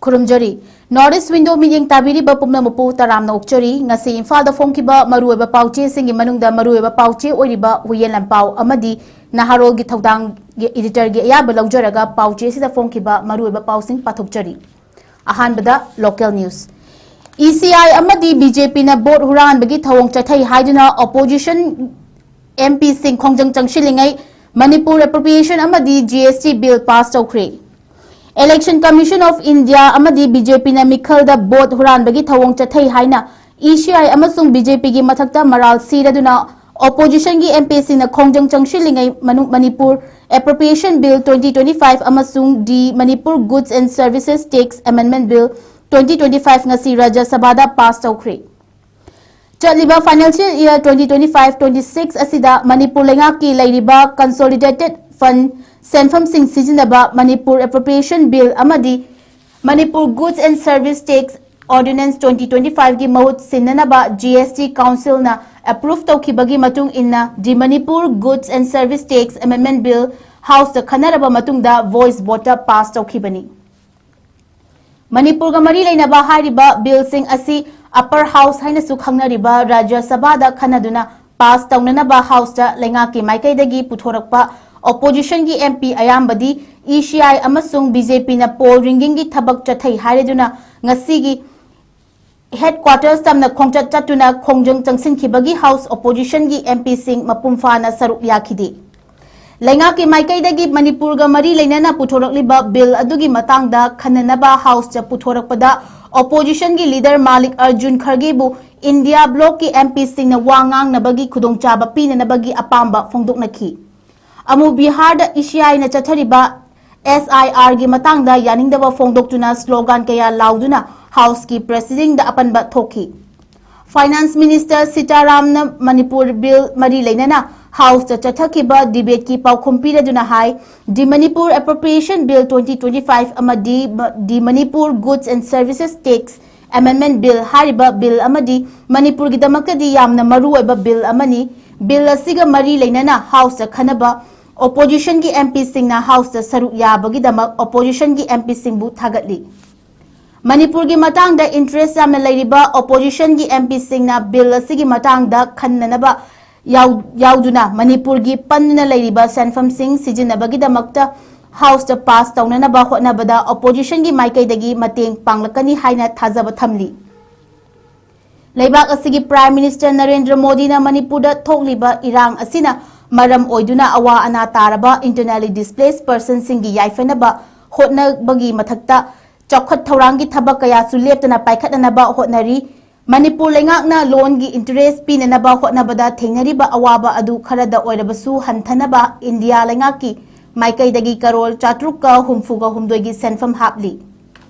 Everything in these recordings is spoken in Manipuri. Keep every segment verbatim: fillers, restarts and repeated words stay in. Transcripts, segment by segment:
ꯈꯨꯔꯨꯝꯖꯔꯤ꯫ North East Window ꯃꯤꯠꯌꯦꯡ ꯇꯥꯕꯤꯔꯤꯕ ꯄꯨꯝꯅꯃꯛꯄꯨ ꯇꯔꯥꯝꯅ ꯑꯣꯛꯆꯔꯤ꯫ ꯉꯁꯤ ꯏꯝꯐꯥꯜꯗ ꯐꯣꯡꯈꯤꯕ ꯃꯔꯨꯑꯣꯏꯕ ꯄꯥꯎꯆꯦꯁꯤꯡꯒꯤ ꯃꯅꯨꯡꯗ ꯃꯔꯨꯑꯣꯏꯕ ꯄꯥꯎꯆꯦ ꯑꯣꯏꯔꯤꯕ ꯍꯨꯌꯦꯟ ꯂꯥꯟꯄꯥꯎ ꯑꯃꯗꯤ ꯅꯍꯥꯔꯣꯜꯒꯤ ꯊꯧꯗꯥꯡꯒꯤ editorꯒꯤ ꯑꯌꯥꯕ ꯂꯧꯖꯔꯒ ꯄꯥꯎꯆꯦꯁꯤꯗ ꯐꯣꯡꯈꯤꯕ ꯃꯔꯨꯑꯣꯏꯕ ꯄꯥꯎꯁꯤꯡ ꯄꯥꯊꯣꯛꯆꯔꯤ꯫ ꯑꯍꯥꯟꯕꯗ local news꯫ ECI ꯑꯃꯗꯤ BJPꯅ vote ꯍꯨꯔꯥꯟꯕꯒꯤ ꯊꯧꯑꯣꯡ ꯆꯠꯊꯩ ꯍꯥꯏꯗꯨꯅ opposition MPꯁꯤꯡ ꯈꯣꯡꯖꯪ ꯆꯪꯁꯤꯜꯂꯤꯉꯩ ꯃꯅꯤꯄꯨꯔ appropriation ꯑꯃꯗꯤ GST bill pass ꯇꯧꯈ꯭ꯔꯦ꯫ Election Commission of India ꯑꯃꯗꯤ BJPꯅ ꯃꯤꯈꯜꯗ vote ꯍꯨꯔꯥꯟꯕꯒꯤ ꯊꯧꯑꯣꯡ ꯆꯠꯊꯩ ꯍꯥꯏꯅ ECI ꯑꯃꯁꯨꯡ BJPꯒꯤ ꯃꯊꯛꯇ ꯃꯔꯥꯜ ꯁꯤꯔꯗꯨꯅ oppositionꯒꯤ MPꯁꯤꯡꯅ ꯈꯣꯡꯖꯪ ꯆꯪꯁꯤꯜꯂꯤꯉꯩ ꯃꯅꯨꯡ Manipur Appropriation Bill twenty twenty-five ꯑꯃꯁꯨꯡ the Manipur Goods and Services Tax Amendment Bill twenty twenty-five ꯉꯁꯤ ꯔꯥꯖ꯭ꯌ ꯁꯚꯥꯗ pass ꯇꯧꯈ꯭ꯔꯦ꯫ ꯆꯠꯂꯤꯕ financial year twenty twenty-five twenty-six ꯑꯁꯤꯗ ꯃꯅꯤꯄꯨꯔ ꯂꯩꯉꯥꯛꯀꯤ ꯂꯩꯔꯤꯕ consolidated fund ꯁꯦꯟꯐꯝꯁꯤꯡ ꯁꯤꯖꯤꯟꯅꯕ ꯃꯅꯤꯄꯨꯔ Appropriation Bill ꯑꯃꯗꯤ Manipur Goods and Service Tax Ordinance twenty twenty-fiveꯒꯤ ꯃꯍꯨꯠ ꯁꯤꯟꯅꯅꯕ GST Councilꯅ approve ꯇꯧꯈꯤꯕꯒꯤ ꯃꯇꯨꯡ ꯏꯟꯅ the Manipur Goods and Service Tax Amendment Bill Houseꯇ ꯈꯟꯅꯔꯕ ꯃꯇꯨꯡꯗ voice voteꯇ pass ꯇꯧꯈꯤꯕꯅꯤ꯫ ꯃꯅꯤꯄꯨꯔꯒ ꯃꯔꯤ ꯂꯩꯅꯕ ꯍꯥꯏꯔꯤꯕ billꯁꯤꯡ ꯑꯁꯤ Upper House ꯍꯥꯏꯅꯁꯨ ꯈꯪꯅꯔꯤꯕ ꯔꯥꯖ꯭ꯌ ꯁꯚꯥꯗ ꯈꯟꯅꯗꯨꯅ pass ꯇꯧꯅꯅꯕ Houseꯇ ꯂꯩꯉꯥꯛꯀꯤ ꯃꯥꯏꯀꯩꯗꯒꯤ ꯄꯨꯊꯣꯔꯛꯄ oppositionꯒꯤ MP ꯑꯌꯥꯝꯕꯗꯤ ECI ꯑꯃꯁꯨꯡ BJPꯅ poll riggingꯒꯤ ꯊꯕꯛ ꯆꯠꯊꯩ ꯍꯥꯏꯔꯗꯨꯅ ꯉꯁꯤꯒꯤ headquarters ꯇꯝꯅ ꯈꯣꯡꯆꯠ ꯆꯠꯇꯨꯅ ꯈꯣꯡꯖꯪ ꯆꯪꯁꯤꯟꯈꯤꯕꯒꯤ House oppositionꯒꯤ MPꯁꯤꯡ ꯃꯄꯨꯡ ꯐꯥꯅ ꯁꯔꯨꯛ ꯌꯥꯈꯤꯗꯦ꯫ ꯂꯩꯉꯥꯛꯀꯤ ꯃꯥꯏꯀꯩꯗꯒꯤ ꯃꯅꯤꯄꯨꯔꯒ ꯃꯔꯤ ꯂꯩꯅꯅ ꯄꯨꯊꯣꯔꯛꯂꯤꯕ bill ꯑꯗꯨꯒꯤ ꯃꯇꯥꯡꯗ ꯈꯟꯅꯅꯕ Houseꯇ ꯄꯨꯊꯣꯔꯛꯄꯗ oppositionꯒꯤ leader ꯃꯥꯂꯤꯛ ꯑꯔꯖꯨꯟ ꯈꯔꯒꯦꯕꯨ India blockꯀꯤ MPꯁꯤꯡꯅ ꯋꯥ ꯉꯥꯡꯅꯕꯒꯤ ꯈꯨꯗꯣꯡꯆꯥꯕ ꯄꯤꯅꯅꯕꯒꯤ ꯑꯄꯥꯝꯕ ꯐꯣꯡꯗꯣꯛꯅꯈꯤ꯫ ꯑꯃꯨ ꯕꯤꯍꯥꯔꯗ ECIꯅ ꯆꯠꯊꯔꯤꯕ SIRꯒꯤ ꯃꯇꯥꯡꯗ ꯌꯥꯅꯤꯡꯗꯕ ꯐꯣꯡꯗꯣꯛꯇꯨꯅ slogan ꯀꯌꯥ ꯂꯥꯎꯗꯨꯅ Houseꯀꯤ proceedingꯗ ꯑꯄꯟꯕ ꯊꯣꯛꯈꯤ꯫ Finance Minister ꯁꯤꯇꯥꯔꯥꯝꯅ ꯃꯅꯤꯄꯨꯔ bill ꯃꯔꯤ ꯂꯩꯅꯅ Houseꯇ ꯆꯠꯊꯈꯤꯕ debateꯀꯤ ꯄꯥꯎꯈꯨꯝ ꯄꯤꯔꯗꯨꯅ ꯍꯥꯏ, the Manipur Appropriation Bill twenty twenty-five ꯑꯃꯗꯤ the Manipur Goods and Services Tax Amendment Bill ꯍꯥꯏꯔꯤꯕ bill ꯑꯃꯗꯤ ꯃꯅꯤꯄꯨꯔꯒꯤꯗꯃꯛꯇꯗꯤ ꯌꯥꯝꯅ ꯃꯔꯨꯑꯣꯏꯕ bill ꯑꯃꯅꯤ꯫ Bill ꯑꯁꯤꯒ ꯃꯔꯤ ꯂꯩꯅꯅ Houseꯇ ꯈꯟꯅꯕ oppositionꯒꯤ MPꯁꯤꯡꯅ Houseꯇ ꯁꯔꯨꯛ ꯌꯥꯕꯒꯤꯗꯃꯛ oppositionꯒꯤ MPꯁꯤꯡꯕꯨ ꯊꯥꯒꯠꯂꯤ꯫ ꯃꯅꯤꯄꯨꯔꯒꯤ ꯃꯇꯥꯡꯗ interest ꯌꯥꯝꯅ ꯂꯩꯔꯤꯕ oppositionꯒꯤ MPꯁꯤꯡꯅ bill ꯑꯁꯤꯒꯤ ꯃꯇꯥꯡꯗ ꯈꯟꯅꯅꯕ ꯌꯥꯎ-, ꯌꯥꯎꯗꯨꯅ ꯃꯅꯤꯄꯨꯔꯒꯤ ꯄꯟꯗꯨꯅ ꯂꯩꯔꯤꯕ ꯁꯦꯟꯐꯝꯁꯤꯡ ꯁꯤꯖꯤꯟꯅꯕꯒꯤꯗꯃꯛꯇ Houseꯇ pass ꯇꯧꯅꯅꯕ ꯍꯣꯠꯅꯕꯗ oppositionꯒꯤ ꯃꯥꯏꯀꯩꯗꯒꯤ ꯃꯇꯦꯡ ꯄꯥꯡꯂꯛꯀꯅꯤ ꯍꯥꯏꯅ ꯊꯥꯖꯕ ꯊꯝꯂꯤ꯫ ꯂꯩꯕꯥꯛ ꯑꯁꯤꯒꯤ Prime Minister ꯅꯔꯦꯟꯗ꯭ꯔ ꯃꯣꯗꯤꯅ ꯃꯅꯤꯄꯨꯔꯗ ꯊꯣꯛꯂꯤꯕ ꯏꯔꯥꯡ ꯑꯁꯤꯅ ꯃꯔꯝ ꯑꯣꯏꯗꯨꯅ ꯑꯋꯥ ꯑꯅꯥ ꯇꯥꯔꯕ internally displaced personꯁꯤꯡꯒꯤ ꯌꯥꯏꯐꯅꯕ ꯍꯣꯠꯅꯕꯒꯤ ꯃꯊꯛꯇ ꯆꯥꯎꯈꯠ ꯊꯧꯔꯥꯡꯒꯤ ꯊꯕꯛ ꯀꯌꯥꯁꯨ ꯂꯦꯞꯇꯅ ꯄꯥꯏꯈꯠꯅꯅꯕ ꯍꯣꯠꯅꯔꯤ꯫ ꯃꯅꯤꯄꯨꯔ ꯂꯩꯉꯥꯛꯅ loanꯒꯤ interest ꯄꯤꯅꯅꯕ ꯍꯣꯠꯅꯕꯗ ꯊꯦꯡꯅꯔꯤꯕ ꯑꯋꯥꯕ ꯑꯗꯨ ꯈꯔꯗ ꯑꯣꯏꯔꯕꯁꯨ ꯍꯟꯊꯅꯕ ꯏꯟꯗꯤꯌꯥ ꯂꯩꯉꯥꯛꯀꯤ ꯃꯥꯏꯀꯩꯗꯒꯤ ꯀꯔꯣꯔ ꯆꯥꯇ꯭ꯔꯨꯛꯀ ꯍꯨꯝꯐꯨꯒ ꯍꯨꯝꯗꯣꯏꯒꯤ ꯁꯦꯟꯐꯝ ꯍꯥꯞꯂꯤ꯫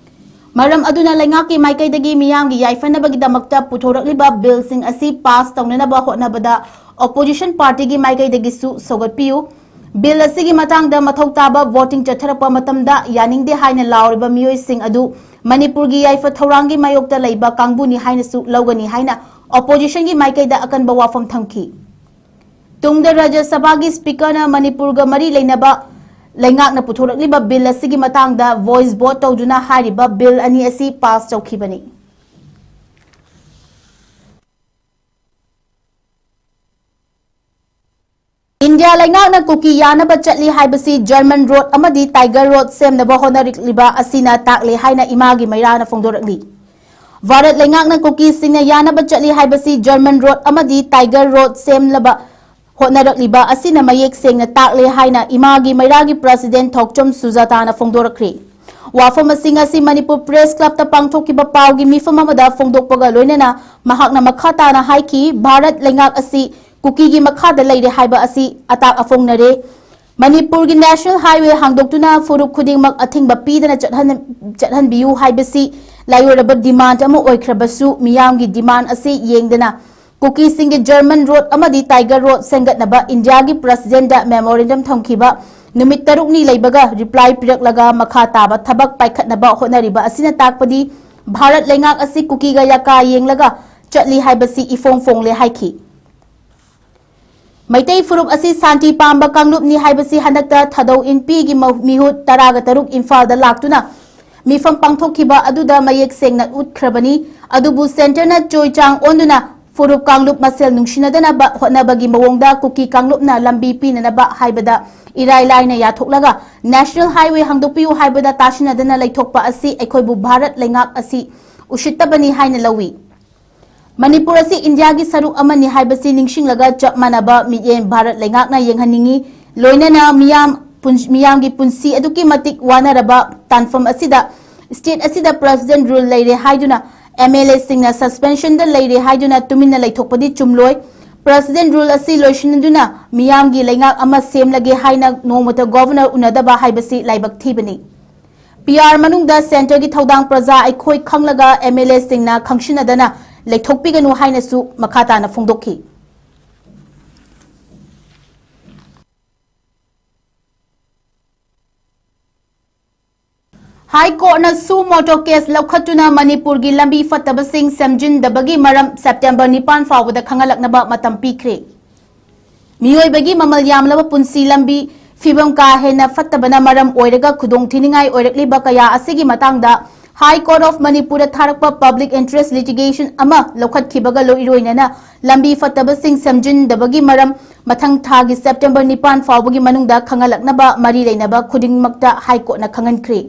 ꯃꯔꯝ ꯑꯗꯨꯅ ꯂꯩꯉꯥꯛꯀꯤ ꯃꯥꯏꯀꯩꯗꯒꯤ ꯃꯤꯌꯥꯝꯒꯤ ꯌꯥꯏꯐꯅꯕꯒꯤꯗꯃꯛꯇ ꯄꯨꯊꯣꯔꯛꯂꯤꯕ billꯁꯤꯡ ꯑꯁꯤ pass ꯇꯧꯅꯅꯕ ꯍꯣꯠꯅꯕꯗ opposition partyꯒꯤ ꯃꯥꯏꯀꯩꯗꯒꯤꯁꯨ ꯁꯧꯒꯠꯄꯤꯌꯨ꯫ Bill ꯑꯁꯤꯒꯤ ꯃꯇꯥꯡꯗ ꯃꯊꯧ ꯇꯥꯕ voting ꯆꯠꯊꯔꯛꯄ ꯃꯇꯝꯗ ꯌꯥꯅꯤꯡꯗꯦ ꯍꯥꯏꯅ ꯂꯥꯎꯔꯤꯕ ꯃꯤꯑꯣꯏꯁꯤꯡ ꯑꯗꯨ ꯃꯅꯤꯄꯨꯔꯒꯤ ꯌꯥꯏꯐ ꯊꯧꯔꯥꯡꯒꯤ ꯃꯥꯌꯣꯛꯇ ꯂꯩꯕ ꯀꯥꯡꯕꯨꯅꯤ ꯍꯥꯏꯅꯁꯨ ꯂꯧꯒꯅꯤ ꯍꯥꯏꯅ oppositionꯒꯤ ꯃꯥꯏꯀꯩꯗ ꯑꯀꯟꯕ ꯋꯥꯐꯝ ꯊꯝꯈꯤ꯫ ꯇꯨꯡꯗ ꯔꯥꯖ꯭ꯌ ꯁꯚꯥꯒꯤ Speakerꯅ ꯃꯅꯤꯄꯨꯔꯒ ꯃꯔꯤ ꯂꯩꯅꯕ ꯂꯩꯉꯥꯛꯅ ꯄꯨꯊꯣꯔꯛꯂꯤꯕ bill ꯑꯁꯤꯒꯤ ꯃꯇꯥꯡꯗ voice vote ꯇꯧꯗꯨꯅ ꯍꯥꯏꯔꯤꯕ bill ꯑꯅꯤ ꯑꯁꯤ pass ꯇꯧꯈꯤꯕꯅꯤ꯫ ꯏꯟꯗꯤꯌꯥ ꯂꯩꯉꯥꯛꯅ ꯀꯨꯀꯤ ꯌꯥꯅꯕ ꯆꯠꯂꯤ ꯍꯥꯏꯕꯁꯤ German road ꯑꯃꯗꯤ Tiger road ꯁꯦꯝꯅꯕ ꯍꯣꯠꯅꯔꯛꯂꯤꯕ ꯑꯁꯤꯅ ꯇꯥꯛꯂꯤ ꯍꯥꯏꯅ ꯏꯃꯥꯒꯤ ꯃꯩꯔꯥꯅ ꯐꯣꯡꯗꯣꯔꯛꯂꯤ꯫ ꯚꯥꯔꯠ ꯂꯩꯉꯥꯛꯅ ꯀꯨꯀꯤꯁꯤꯡꯅ ꯌꯥꯅꯕ ꯆꯠꯂꯤ ꯍꯥꯏꯕꯁꯤ German road ꯑꯃꯗꯤ Tiger road ꯁꯦꯝꯅꯕ ꯍꯣꯠꯅꯔꯛꯂꯤꯕ ꯑꯁꯤꯅ ꯃꯌꯦꯛ ꯁꯦꯡꯅ ꯇꯥꯛꯂꯦ ꯍꯥꯏꯅ ꯏꯃꯥꯒꯤ ꯃꯩꯔꯥꯒꯤ President ꯊꯣꯛꯆꯣꯝ ꯁꯨꯖꯥꯇꯥꯅ ꯐꯣꯡꯗꯣꯔꯛꯈ꯭ꯔꯦ꯫ ꯋꯥꯐꯝ ꯑꯁꯤ ꯉꯁꯤ ꯃꯅꯤꯄꯨꯔ Press Clubꯇ ꯄꯥꯡꯊꯣꯛꯈꯤꯕ ꯄꯥꯎꯒꯤ ꯃꯤꯐꯝ ꯑꯃꯗ ꯐꯣꯡꯗꯣꯛꯄꯒ ꯂꯣꯏꯅꯅ ꯃꯍꯥꯛꯅ ꯃꯈꯥ ꯇꯥꯅ ꯍꯥꯏꯈꯤ, ꯚꯥꯔꯠ ꯂꯩꯉꯥꯛ ꯑꯁꯤ ꯀꯨꯀꯤꯒꯤ ꯃꯈꯥꯗ ꯂꯩꯔꯦ ꯍꯥꯏꯕ ꯑꯁꯤ ꯑꯇꯥꯛ ꯑꯐꯣꯡꯅꯔꯦ꯫ ꯃꯅꯤꯄꯨꯔꯒꯤ National Highway ꯍꯥꯡꯗꯣꯛꯇꯨꯅ ꯐꯨꯔꯨꯞ ꯈꯨꯗꯤꯡꯃꯛ ꯑꯊꯤꯡꯕ ꯄꯤꯗꯅ ꯆꯠꯍꯟ-, ꯆꯠꯍꯟꯕꯤꯌꯨ ꯍꯥꯏꯕꯁꯤ ꯂꯥꯏꯑꯣꯏꯔꯕ demand ꯑꯃ ꯑꯣꯏꯈ꯭ꯔꯕꯁꯨ, ꯃꯤꯌꯥꯝꯒꯤ demand ꯑꯁꯤ ꯌꯦꯡꯗꯅ ꯀꯨꯀꯤꯁꯤꯡꯒꯤ German road ꯑꯃꯗꯤ Tiger road ꯁꯦꯝꯒꯠꯅꯕ ꯏꯟꯗꯤꯌꯥꯒꯤ Presidentꯇ memorandum ꯊꯝꯈꯤꯕ ꯅꯨꯃꯤꯠ ꯇꯔꯨꯛꯅꯤ ꯂꯩꯕꯒ reply ꯄꯤꯔꯛꯂꯒ ꯃꯈꯥ ꯇꯥꯕ ꯊꯕꯛ ꯄꯥꯏꯈꯠꯅꯕ ꯍꯣꯠꯅꯔꯤꯕ ꯑꯁꯤꯅ ꯇꯥꯛꯄꯗꯤ ꯚꯥꯔꯠ ꯂꯩꯉꯥꯛ ꯑꯁꯤ ꯀꯨꯀꯤꯒ ꯌꯥꯀꯥ ꯌꯦꯡꯂꯒ ꯆꯠꯂꯤ ꯍꯥꯏꯕꯁꯤ ꯏꯐꯣꯡ ꯐꯣꯡꯂꯦ ꯍꯥꯏꯈꯤ꯫ ꯃꯩꯇꯩ ꯐꯨꯔꯨꯞ ꯑꯁꯤ ꯁꯥꯟꯇꯤ ꯄꯥꯝꯕ ꯀꯥꯡꯂꯨꯞꯅꯤ ꯍꯥꯏꯕꯁꯤ ꯍꯟꯗꯛꯇ ꯊꯥꯗꯧ ꯏꯟꯄꯤꯒꯤ ꯃ-, ꯃꯤꯍꯨꯠ ꯇꯔꯥꯒ ꯇꯔꯨꯛ ꯏꯝꯐꯥꯜꯗ ꯂꯥꯛꯇꯨꯅ ꯃꯤꯐꯝ ꯄꯥꯡꯊꯣꯛꯈꯤꯕ ꯑꯗꯨꯗ ꯃꯌꯦꯛ ꯁꯦꯡꯅ ꯎꯠꯈ꯭ꯔꯕꯅꯤ꯫ ꯑꯗꯨꯕꯨ ꯁꯦꯟꯇꯔꯅ ꯆꯣꯏ ꯆꯥꯡ ꯑꯣꯟꯗꯨꯅ ꯐꯨꯔꯨꯞ ꯀꯥꯡꯂꯨꯞ ꯃꯁꯦꯜ ꯅꯨꯡꯁꯤꯅꯗꯅꯕ ꯍꯣꯠꯅꯕꯒꯤ ꯃꯑꯣꯡꯗ ꯀꯨꯀꯤ ꯀꯥꯡꯂꯨꯞꯅ ꯂꯝꯕꯤ ꯄꯤꯅꯅꯕ ꯍꯥꯏꯕꯗ ꯏꯔꯥꯏ ꯂꯥꯏꯅ ꯌꯥꯊꯣꯛꯂꯒ ꯅꯦꯁꯅꯦꯜ ꯍꯥꯏꯋꯦ ꯍꯥꯡꯗꯣꯛꯄꯤꯌꯨ ꯍꯥꯏꯕꯗ ꯇꯥꯁꯤꯟꯅꯗꯅ ꯂꯩꯊꯣꯛꯄ ꯑꯁꯤ ꯑꯩꯈꯣꯏꯕꯨ ꯚꯥꯔꯠ ꯂꯩꯉꯥꯛ ꯑꯁꯤ ꯎꯁꯤꯠꯇꯕꯅꯤ ꯍꯥꯏꯅ ꯂꯧꯏ꯫ ꯃꯅꯤꯄꯨꯔ ꯑꯁꯤ ꯏꯟꯗꯤꯌꯥꯒꯤ ꯁꯔꯨꯛ ꯑꯃꯅꯤ ꯍꯥꯏꯕꯁꯤ ꯅꯤꯡꯁꯤꯡꯂꯒ ꯆꯞ ꯃꯥꯟꯅꯕ ꯃꯤꯠꯌꯦꯡ ꯚꯥꯔꯠ ꯂꯩꯉꯥꯛꯅ ꯌꯦꯡꯍꯟꯅꯤꯡꯏ꯫ ꯂꯣꯏꯅꯅ ꯃꯤꯌꯥꯝ ꯄꯨꯟ-, ꯃꯤꯌꯥꯝꯒꯤ ꯄꯨꯟꯁꯤ ꯑꯗꯨꯛꯀꯤ ꯃꯇꯤꯛ ꯋꯥꯅꯔꯕ ꯇꯥꯟꯐꯝ ꯑꯁꯤꯗ ꯁ꯭ꯇꯦꯠ ꯑꯁꯤꯗ ꯄ꯭ꯔꯦꯁꯤꯗꯦꯟ ꯔꯨꯜ ꯂꯩꯔꯦ ꯍꯥꯏꯗꯨꯅ ꯑꯦꯝ ꯑꯦꯜ ꯑꯦꯁꯤꯡꯅ ꯁꯁꯄꯦꯟꯁꯟꯗ ꯂꯩꯔꯦ ꯍꯥꯏꯗꯨꯅ ꯇꯨꯃꯤꯟꯅ ꯂꯩꯊꯣꯛꯄꯗꯤ ꯆꯨꯝꯂꯣꯏ꯫ ꯄ꯭ꯔꯦꯁꯤꯗꯦꯟ ꯔꯨꯜ ꯑꯁꯤ ꯂꯣꯏꯁꯤꯟꯗꯨꯅ ꯃꯤꯌꯥꯝꯒꯤ ꯂꯩꯉꯥꯛ ꯑꯃ ꯁꯦꯝꯂꯒꯦ ꯍꯥꯏꯅ ꯅꯣꯡꯃꯇ ꯒꯣꯚꯔꯅꯔ ꯎꯅꯗꯕ ꯍꯥꯏꯕꯁꯤ ꯂꯥꯏꯕꯛ ꯊꯤꯕꯅꯤ꯫ ꯄꯤ ꯑꯥꯔ ꯃꯅꯨꯡꯗ ꯁꯦꯟꯇꯔꯒꯤ ꯊꯧꯗꯥꯡ ꯄ꯭ꯔꯖꯥ ꯑꯩꯈꯣꯏ ꯈꯪꯂꯒ ꯑꯦꯝ ꯑꯦꯜ ꯑꯦꯁꯤꯡꯅ ꯈꯪꯁꯤꯟꯅꯗꯅ ꯂꯩꯊꯣꯛꯄꯤꯒꯅꯨ ꯍꯥꯏꯅꯁꯨ ꯃꯈꯥ ꯇꯥꯅ ꯐꯣꯡꯗꯣꯛꯈꯤ꯫ ꯍꯥꯏ ꯀꯣꯔꯠꯅ ꯁꯨ ꯃꯣꯇꯣ ꯀꯦꯁ ꯂꯧꯈꯠꯇꯨꯅ ꯃꯅꯤꯄꯨꯔꯒꯤ ꯂꯝꯕꯤ ꯐꯠꯇꯕꯁꯤꯡ ꯁꯦꯝꯖꯤꯟꯗꯕꯒꯤ ꯃꯔꯝ ꯁꯦꯞꯇꯦꯝꯕꯔ ꯅꯤꯄꯥꯟ ꯐꯥꯎꯕꯗ ꯈꯪꯍꯜꯂꯛꯅꯕ ꯃꯇꯝ ꯄꯤꯈ꯭ꯔꯦ꯫ ꯃꯤꯑꯣꯏꯕꯒꯤ ꯃꯃꯜ ꯌꯥꯝꯂꯕ ꯄꯨꯟꯁꯤ ꯂꯝꯕꯤ ꯐꯤꯕꯝ ꯀꯥ ꯍꯦꯟꯅ ꯐꯠꯇꯕꯅ ꯃꯔꯝ ꯑꯣꯏꯔꯒ ꯈꯨꯗꯣꯡ ꯊꯤꯅꯤꯡꯉꯥꯏ ꯑꯣꯏꯔꯛꯂꯤꯕ ꯀꯌꯥ ꯑꯁꯤꯒꯤ ꯃꯇꯥꯡꯗ ꯍꯥꯏ ꯀꯣꯔꯠ ꯑꯣꯐ ꯃꯅꯤꯄꯨꯔꯗ ꯊꯥꯔꯛꯄ ꯄꯕ꯭ꯂꯤꯛ ꯏꯟꯇꯔꯦꯁ ꯂꯤꯇꯤꯒꯦꯁꯟ ꯑꯃ ꯂꯧꯈꯠꯈꯤꯕꯒ ꯂꯣꯏ-, ꯂꯣꯏꯅꯅ ꯂꯝꯕꯤ ꯐꯠꯇꯕꯁꯤꯡ ꯁꯦꯝꯖꯤꯟꯗꯕꯒꯤ ꯃꯔꯝ ꯃꯊꯪ ꯊꯥꯒꯤ ꯁꯦꯞꯇꯦꯝꯕꯔ ꯅꯤꯄꯥꯟ ꯐꯥꯎꯕꯒꯤ ꯃꯅꯨꯡꯗ ꯈꯪꯍꯜꯂꯛꯅꯕ ꯃꯔꯤ ꯂꯩꯅꯕ ꯈꯨꯗꯤꯡꯃꯛꯇ ꯍꯥꯏ ꯀꯣꯔꯠꯅ ꯈꯪꯍꯟꯈ꯭ꯔꯦ꯫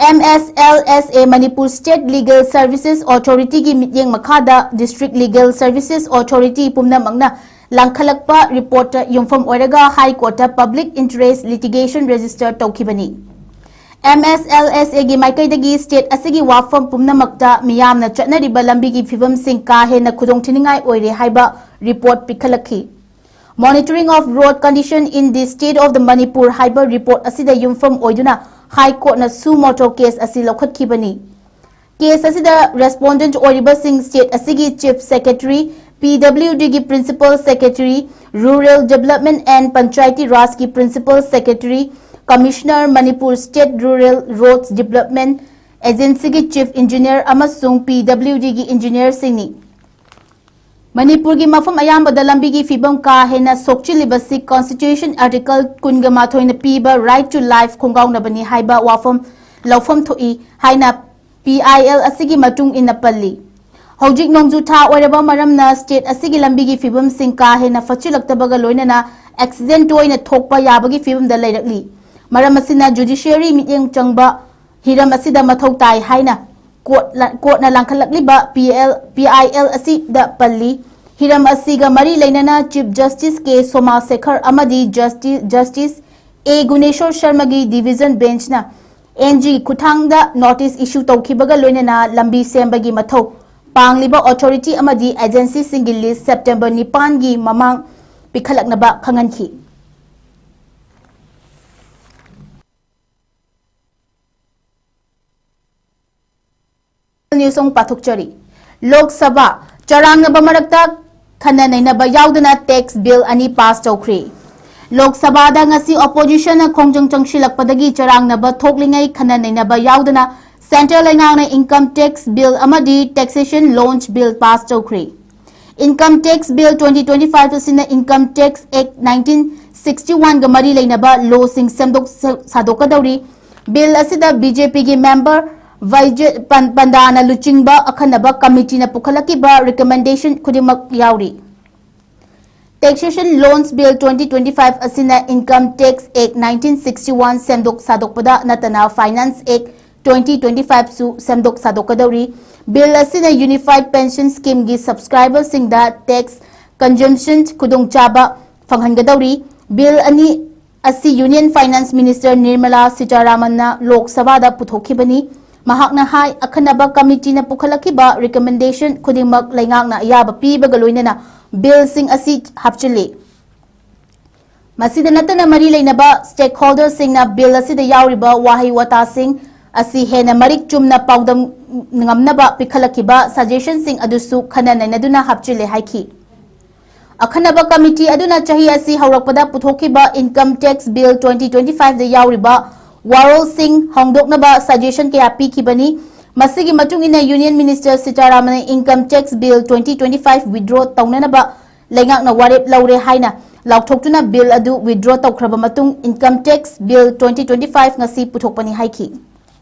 ꯑꯦꯝ ꯑꯦꯁ ꯑꯦꯜ ꯑꯦꯁ ꯑꯦ ꯃꯅꯤꯄꯨꯔ ꯁ꯭ꯇꯦꯠ ꯂꯤꯒꯦꯜ ꯁꯔꯚꯤꯁꯦꯁ ꯑꯣꯊꯣꯔꯤꯇꯤꯒꯤ ꯃꯤꯠꯌꯦꯡ ꯃꯈꯥꯗ ꯗꯤꯁꯇ꯭ꯔꯤꯛ ꯂꯤꯒꯦꯜ ꯁꯔꯚꯤꯁꯦꯁ ꯑꯣꯊꯣꯔꯤꯇꯤ ꯄꯨꯝꯅꯃꯛꯅ ꯂꯥꯡꯈꯠꯂꯛꯄ ꯔꯤꯄꯣꯔꯠꯇ ꯌꯨꯝꯐꯝ ꯑꯣꯏꯔꯒ ꯍꯥꯏ ꯀꯣꯔꯠꯇ ꯄꯕ꯭ꯂꯤꯛ ꯏꯟꯇꯔꯦꯁ ꯂꯤꯇꯤꯒꯦꯁꯟ ꯔꯦꯖꯤꯁꯇꯔ ꯇꯧꯈꯤꯕꯅꯤ꯫ ꯑꯦꯝ ꯑꯦꯁ ꯑꯦꯜ ꯑꯦꯁ ꯑꯦꯒꯤ ꯃꯥꯏꯀꯩꯗꯒꯤ ꯁ꯭ꯇꯦꯠ ꯑꯁꯤꯒꯤ ꯋꯥꯐꯝ ꯄꯨꯝꯅꯃꯛꯇ ꯃꯤꯌꯥꯝꯅ ꯆꯠꯅꯔꯤꯕ ꯂꯝꯕꯤꯒꯤ ꯐꯤꯕꯝꯁꯤꯡ ꯀꯥ ꯍꯦꯟꯅ ꯈꯨꯗꯣꯡꯊꯤꯅꯤꯡꯉꯥꯏ ꯑꯣꯏꯔꯦ ꯍꯥꯏꯕ report ꯄꯤꯈꯠꯂꯛꯈꯤ꯫ Monitoring of Road Condition in the State of the Manipur ꯍꯥꯏꯕ ꯔꯤꯄꯣꯔꯠ ꯑꯁꯤꯗ ꯌꯨꯝꯐꯝ ꯑꯣꯏꯗꯨꯅ ꯍꯥꯏ ꯀꯣꯔꯠꯅ ꯁꯨ ꯃꯣꯇꯣ ꯀꯦꯁ ꯑꯁꯤ ꯂꯧꯈꯠꯈꯤꯕꯅꯤ꯫ ꯀꯦꯁ ꯑꯁꯤꯗ ꯔꯦꯁꯄꯣꯟꯗꯦꯟꯠ ꯑꯣꯏꯔꯤꯕꯁꯤꯡ ꯁ꯭ꯇꯦꯠ ꯑꯁꯤꯒꯤ ꯆꯤꯐ ꯁꯦꯀ꯭ꯔꯦꯇꯔꯤ, ꯄꯤ ꯗꯕ꯭ꯂꯤꯎ ꯗꯤꯒꯤ principal secretary, rural development and Panchayati ꯔꯥꯖꯀꯤ principal secretary, commissioner, Manipur state rural roads development ꯑꯦꯖꯦꯟꯁꯤꯒꯤ ꯆꯤꯐ ꯏꯟꯖꯤꯅꯤꯌꯔ ꯑꯃꯁꯨꯡ ꯄꯤ ꯗꯕ꯭ꯂꯤꯎ ꯗꯤꯒꯤ ꯏꯟꯖꯤꯅꯤꯌꯔꯁꯤꯡꯅꯤ꯫ ꯃꯅꯤꯄꯨꯔꯒꯤ ꯃꯐꯝ ꯑꯌꯥꯝꯕꯗ ꯂꯝꯕꯤꯒꯤ ꯐꯤꯕꯝ ꯀꯥ ꯍꯦꯟꯅ ꯁꯣꯛꯆꯤꯜꯂꯤꯕꯁꯤ ꯀꯣꯟꯁꯇꯤꯇ꯭ꯌꯨꯁꯟ ꯑꯥꯔꯇꯤꯀꯜ ꯀꯨꯟꯒ ꯃꯥꯊꯣꯏꯅ ꯄꯤꯕ ꯔꯥꯏꯠ ꯇꯨ ꯂꯥꯏꯐ ꯈꯣꯡꯒꯥꯎꯅꯕꯅꯤ ꯍꯥꯏꯕ ꯋꯥꯐꯝ ꯂꯧꯐꯝ ꯊꯣꯛꯏ ꯍꯥꯏꯅ ꯄꯤ ꯑꯥꯏ ꯑꯦꯜ ꯑꯁꯤꯒꯤ ꯃꯇꯨꯡ ꯏꯟꯅ ꯄꯜꯂꯤ꯫ ꯍꯧꯖꯤꯛ ꯅꯣꯡꯖꯨ ꯊꯥ ꯑꯣꯏꯔꯕ ꯃꯔꯝꯅ state ꯑꯁꯤꯒꯤ ꯂꯝꯕꯤꯒꯤ ꯐꯤꯕꯝꯁꯤꯡ ꯀꯥ ꯍꯦꯟꯅ ꯐꯠꯆꯤꯜꯂꯛꯇꯕꯒ ꯂꯣꯏꯅꯅ accident ꯇꯣꯏꯅ ꯊꯣꯛꯄ ꯌꯥꯕꯒꯤ ꯐꯤꯕꯝꯗ ꯂꯩꯔꯛꯂꯤ꯫ ꯃꯔꯝ ꯑꯁꯤꯅ judiciary ꯃꯤꯠꯌꯦꯡ ꯆꯪꯕ ꯍꯤꯔꯝ ꯑꯁꯤꯗ ꯃꯊꯧ ꯇꯥꯏ ꯍꯥꯏꯅ court ꯂ-, courtꯅ ꯂꯥꯡꯈꯠꯂꯛꯂꯤꯕ P L, P I L ꯑꯁꯤꯗ ꯄꯜꯂꯤ꯫ ꯍꯤꯔꯝ ꯑꯁꯤꯒ ꯃꯔꯤ ꯂꯩꯅꯅ Chief Justice ꯀꯦ ꯁꯣꯃꯥꯁꯦꯈꯔ ꯑꯃꯗꯤ Justice, Justice ꯑꯦ ꯒꯨꯅꯦꯁꯣꯔ ꯁꯔꯃꯒꯤ division benchꯅ ꯑꯦꯟ ꯖꯤ ꯈꯨꯠꯊꯥꯡꯗ notice issue ꯇꯧꯈꯤꯕꯒ ꯂꯣꯏꯅꯅ ꯂꯝꯕꯤ ꯁꯦꯝꯕꯒꯤ ꯃꯊꯧ ꯄꯥꯡꯂꯤꯕ authority ꯑꯃꯗꯤ agencyꯁꯤꯡꯒꯤ list September ꯅꯤꯄꯥꯟꯒꯤ ꯃꯃꯥꯡ ꯄꯤꯈꯠꯂꯛꯅꯕ ꯈꯪꯍꯟꯈꯤ꯫ News ꯑꯃꯨꯛ ꯄꯥꯊꯣꯛꯆꯔꯤ꯫ ꯂꯣꯛ ꯁꯚꯥ ꯆꯔꯥꯡꯅꯕ ꯃꯔꯛꯇ ꯈꯟꯅ ꯅꯩꯅꯕ ꯌꯥꯎꯗꯅ tax bill ꯑꯅꯤ pass ꯇꯧꯈ꯭ꯔꯦ꯫ ꯂꯣꯛ ꯁꯚꯥꯗ ꯉꯁꯤ oppositionꯅ ꯈꯣꯡꯖꯪ ꯆꯪꯁꯤꯜꯂꯛꯄꯗꯒꯤ ꯆꯔꯥꯡꯅꯕ ꯊꯣꯛꯂꯤꯉꯩ ꯈꯟꯅ ꯅꯩꯅꯕ ꯌꯥꯎꯗꯅ central ꯂꯩꯉꯥꯛꯅ income tax bill ꯑꯃꯗꯤ taxation laws bill pass ꯇꯧꯈ꯭ꯔꯦ꯫ Income Tax Bill twenty twenty-five ꯑꯁꯤꯅ Income Tax Act nineteen sixty-one ꯒ ꯃꯔꯤ ꯂꯩꯅꯕ lawꯁꯤꯡ ꯁꯦꯝꯗꯣꯛ ꯁ-, ꯁꯥꯗꯣꯛꯀꯗꯧꯔꯤ꯫ Bill ꯑꯁꯤꯗ ꯕꯤ ꯖꯦ ꯄꯤꯒꯤ member ꯚꯥꯏꯖ-, ꯄꯟ-, ꯄꯟꯗꯥꯅ ꯂꯨꯆꯤꯡꯕ ꯑꯈꯟꯅꯕ committeeꯅ ꯄꯨꯈꯠꯂꯛꯈꯤꯕ recommendation ꯈꯨꯗꯤꯡꯃꯛ ꯌꯥꯎꯔꯤ꯫ Taxation Laws Bill twenty twenty-five ꯑꯁꯤꯅ Income Tax Act nineteen sixty-one ꯁꯦꯝꯗꯣꯛ ꯁꯥꯗꯣꯛꯄꯗ ꯅꯠꯇꯅ Finance Act twenty twenty-five ꯁꯨ ꯁꯦꯝꯗꯣꯛ ꯁꯥꯗꯣꯛꯀꯗꯧꯔꯤ꯫ Bill ꯑꯁꯤꯅ Unified Pension Schemeꯒꯤ subscriberꯁꯤꯡꯗ tax consumption ꯈꯨꯗꯣꯡꯆꯥꯕ ꯐꯪꯍꯟꯒꯗꯧꯔꯤ꯫ Bill ꯑꯅꯤ ꯑꯁꯤ Union Finance Minister ꯅꯤꯔꯃꯂꯥ ꯁꯤꯇꯥꯔꯥꯃꯟꯅ ꯂꯣꯛ ꯁꯚꯥꯗ ꯄꯨꯊꯣꯛꯈꯤꯕꯅꯤ꯫ ꯃꯍꯥꯛꯅ ꯍꯥꯏ, ꯑꯈꯟꯅꯕ committeeꯅ ꯄꯨꯈꯠꯂꯛꯈꯤꯕ recommendation ꯈꯨꯗꯤꯡꯃꯛ ꯂꯩꯉꯥꯛꯅ ꯑꯌꯥꯕ ꯄꯤꯕꯒ ꯂꯣꯏꯅꯅ billꯁꯤꯡ ꯑꯁꯤ ꯍꯥꯞꯆꯤꯜꯂꯤ꯫ ꯃꯁꯤꯗ ꯅꯠꯇꯅ ꯃꯔꯤ ꯂꯩꯅꯕ stakeholderꯁꯤꯡꯅ bill ꯑꯁꯤꯗ ꯌꯥꯎꯔꯤꯕ ꯋꯥꯍꯩ ꯋꯥꯇꯥꯁꯤꯡ ꯑꯁꯤ ꯍꯦꯟꯅ ꯃꯔꯤꯛ ꯆꯨꯝꯅ ꯄꯥꯎꯗꯝ ꯉꯝꯅꯕ ꯄꯤꯈꯠꯂꯛꯈꯤꯕ suggestionꯁꯤꯡ ꯑꯗꯨꯁꯨ ꯈꯟꯅ ꯅꯩꯅꯗꯨꯅ ꯍꯥꯞꯆꯤꯜꯂꯦ ꯍꯥꯏꯈꯤ꯫ ꯑꯈꯟꯅꯕ committee ꯑꯗꯨꯅ ꯆꯍꯤ ꯑꯁꯤ ꯍꯧꯔꯛꯄꯗ ꯄꯨꯊꯣꯛꯈꯤꯕ Income Tax Bill twenty twenty-five ꯗ ꯌꯥꯎꯔꯤꯕ ꯋꯥꯔꯣꯜꯁꯤꯡ ꯍꯣꯡꯗꯣꯛꯅꯕ suggestion ꯀꯌꯥ ꯄꯤꯈꯤꯕꯅꯤ꯫ ꯃꯁꯤꯒꯤ ꯃꯇꯨꯡ ꯏꯟꯅ Union Minister ꯁꯤꯇꯥꯔꯥꯃꯟꯅ Income Tax Bill twenty twenty-five withdraw ꯇꯧꯅꯅꯕ ꯂꯩꯉꯥꯛꯅ ꯋꯥꯔꯦꯞ ꯂꯧꯔꯦ ꯍꯥꯏꯅ ꯂꯥꯎꯊꯣꯛꯇꯨꯅ bill ꯑꯗꯨ withdraw ꯇꯧꯈ꯭ꯔꯕ ꯃꯇꯨꯡ Income Tax Bill twenty twenty-five ꯉꯁꯤ ꯄꯨꯊꯣꯛꯄꯅꯤ ꯍꯥꯏꯈꯤ꯫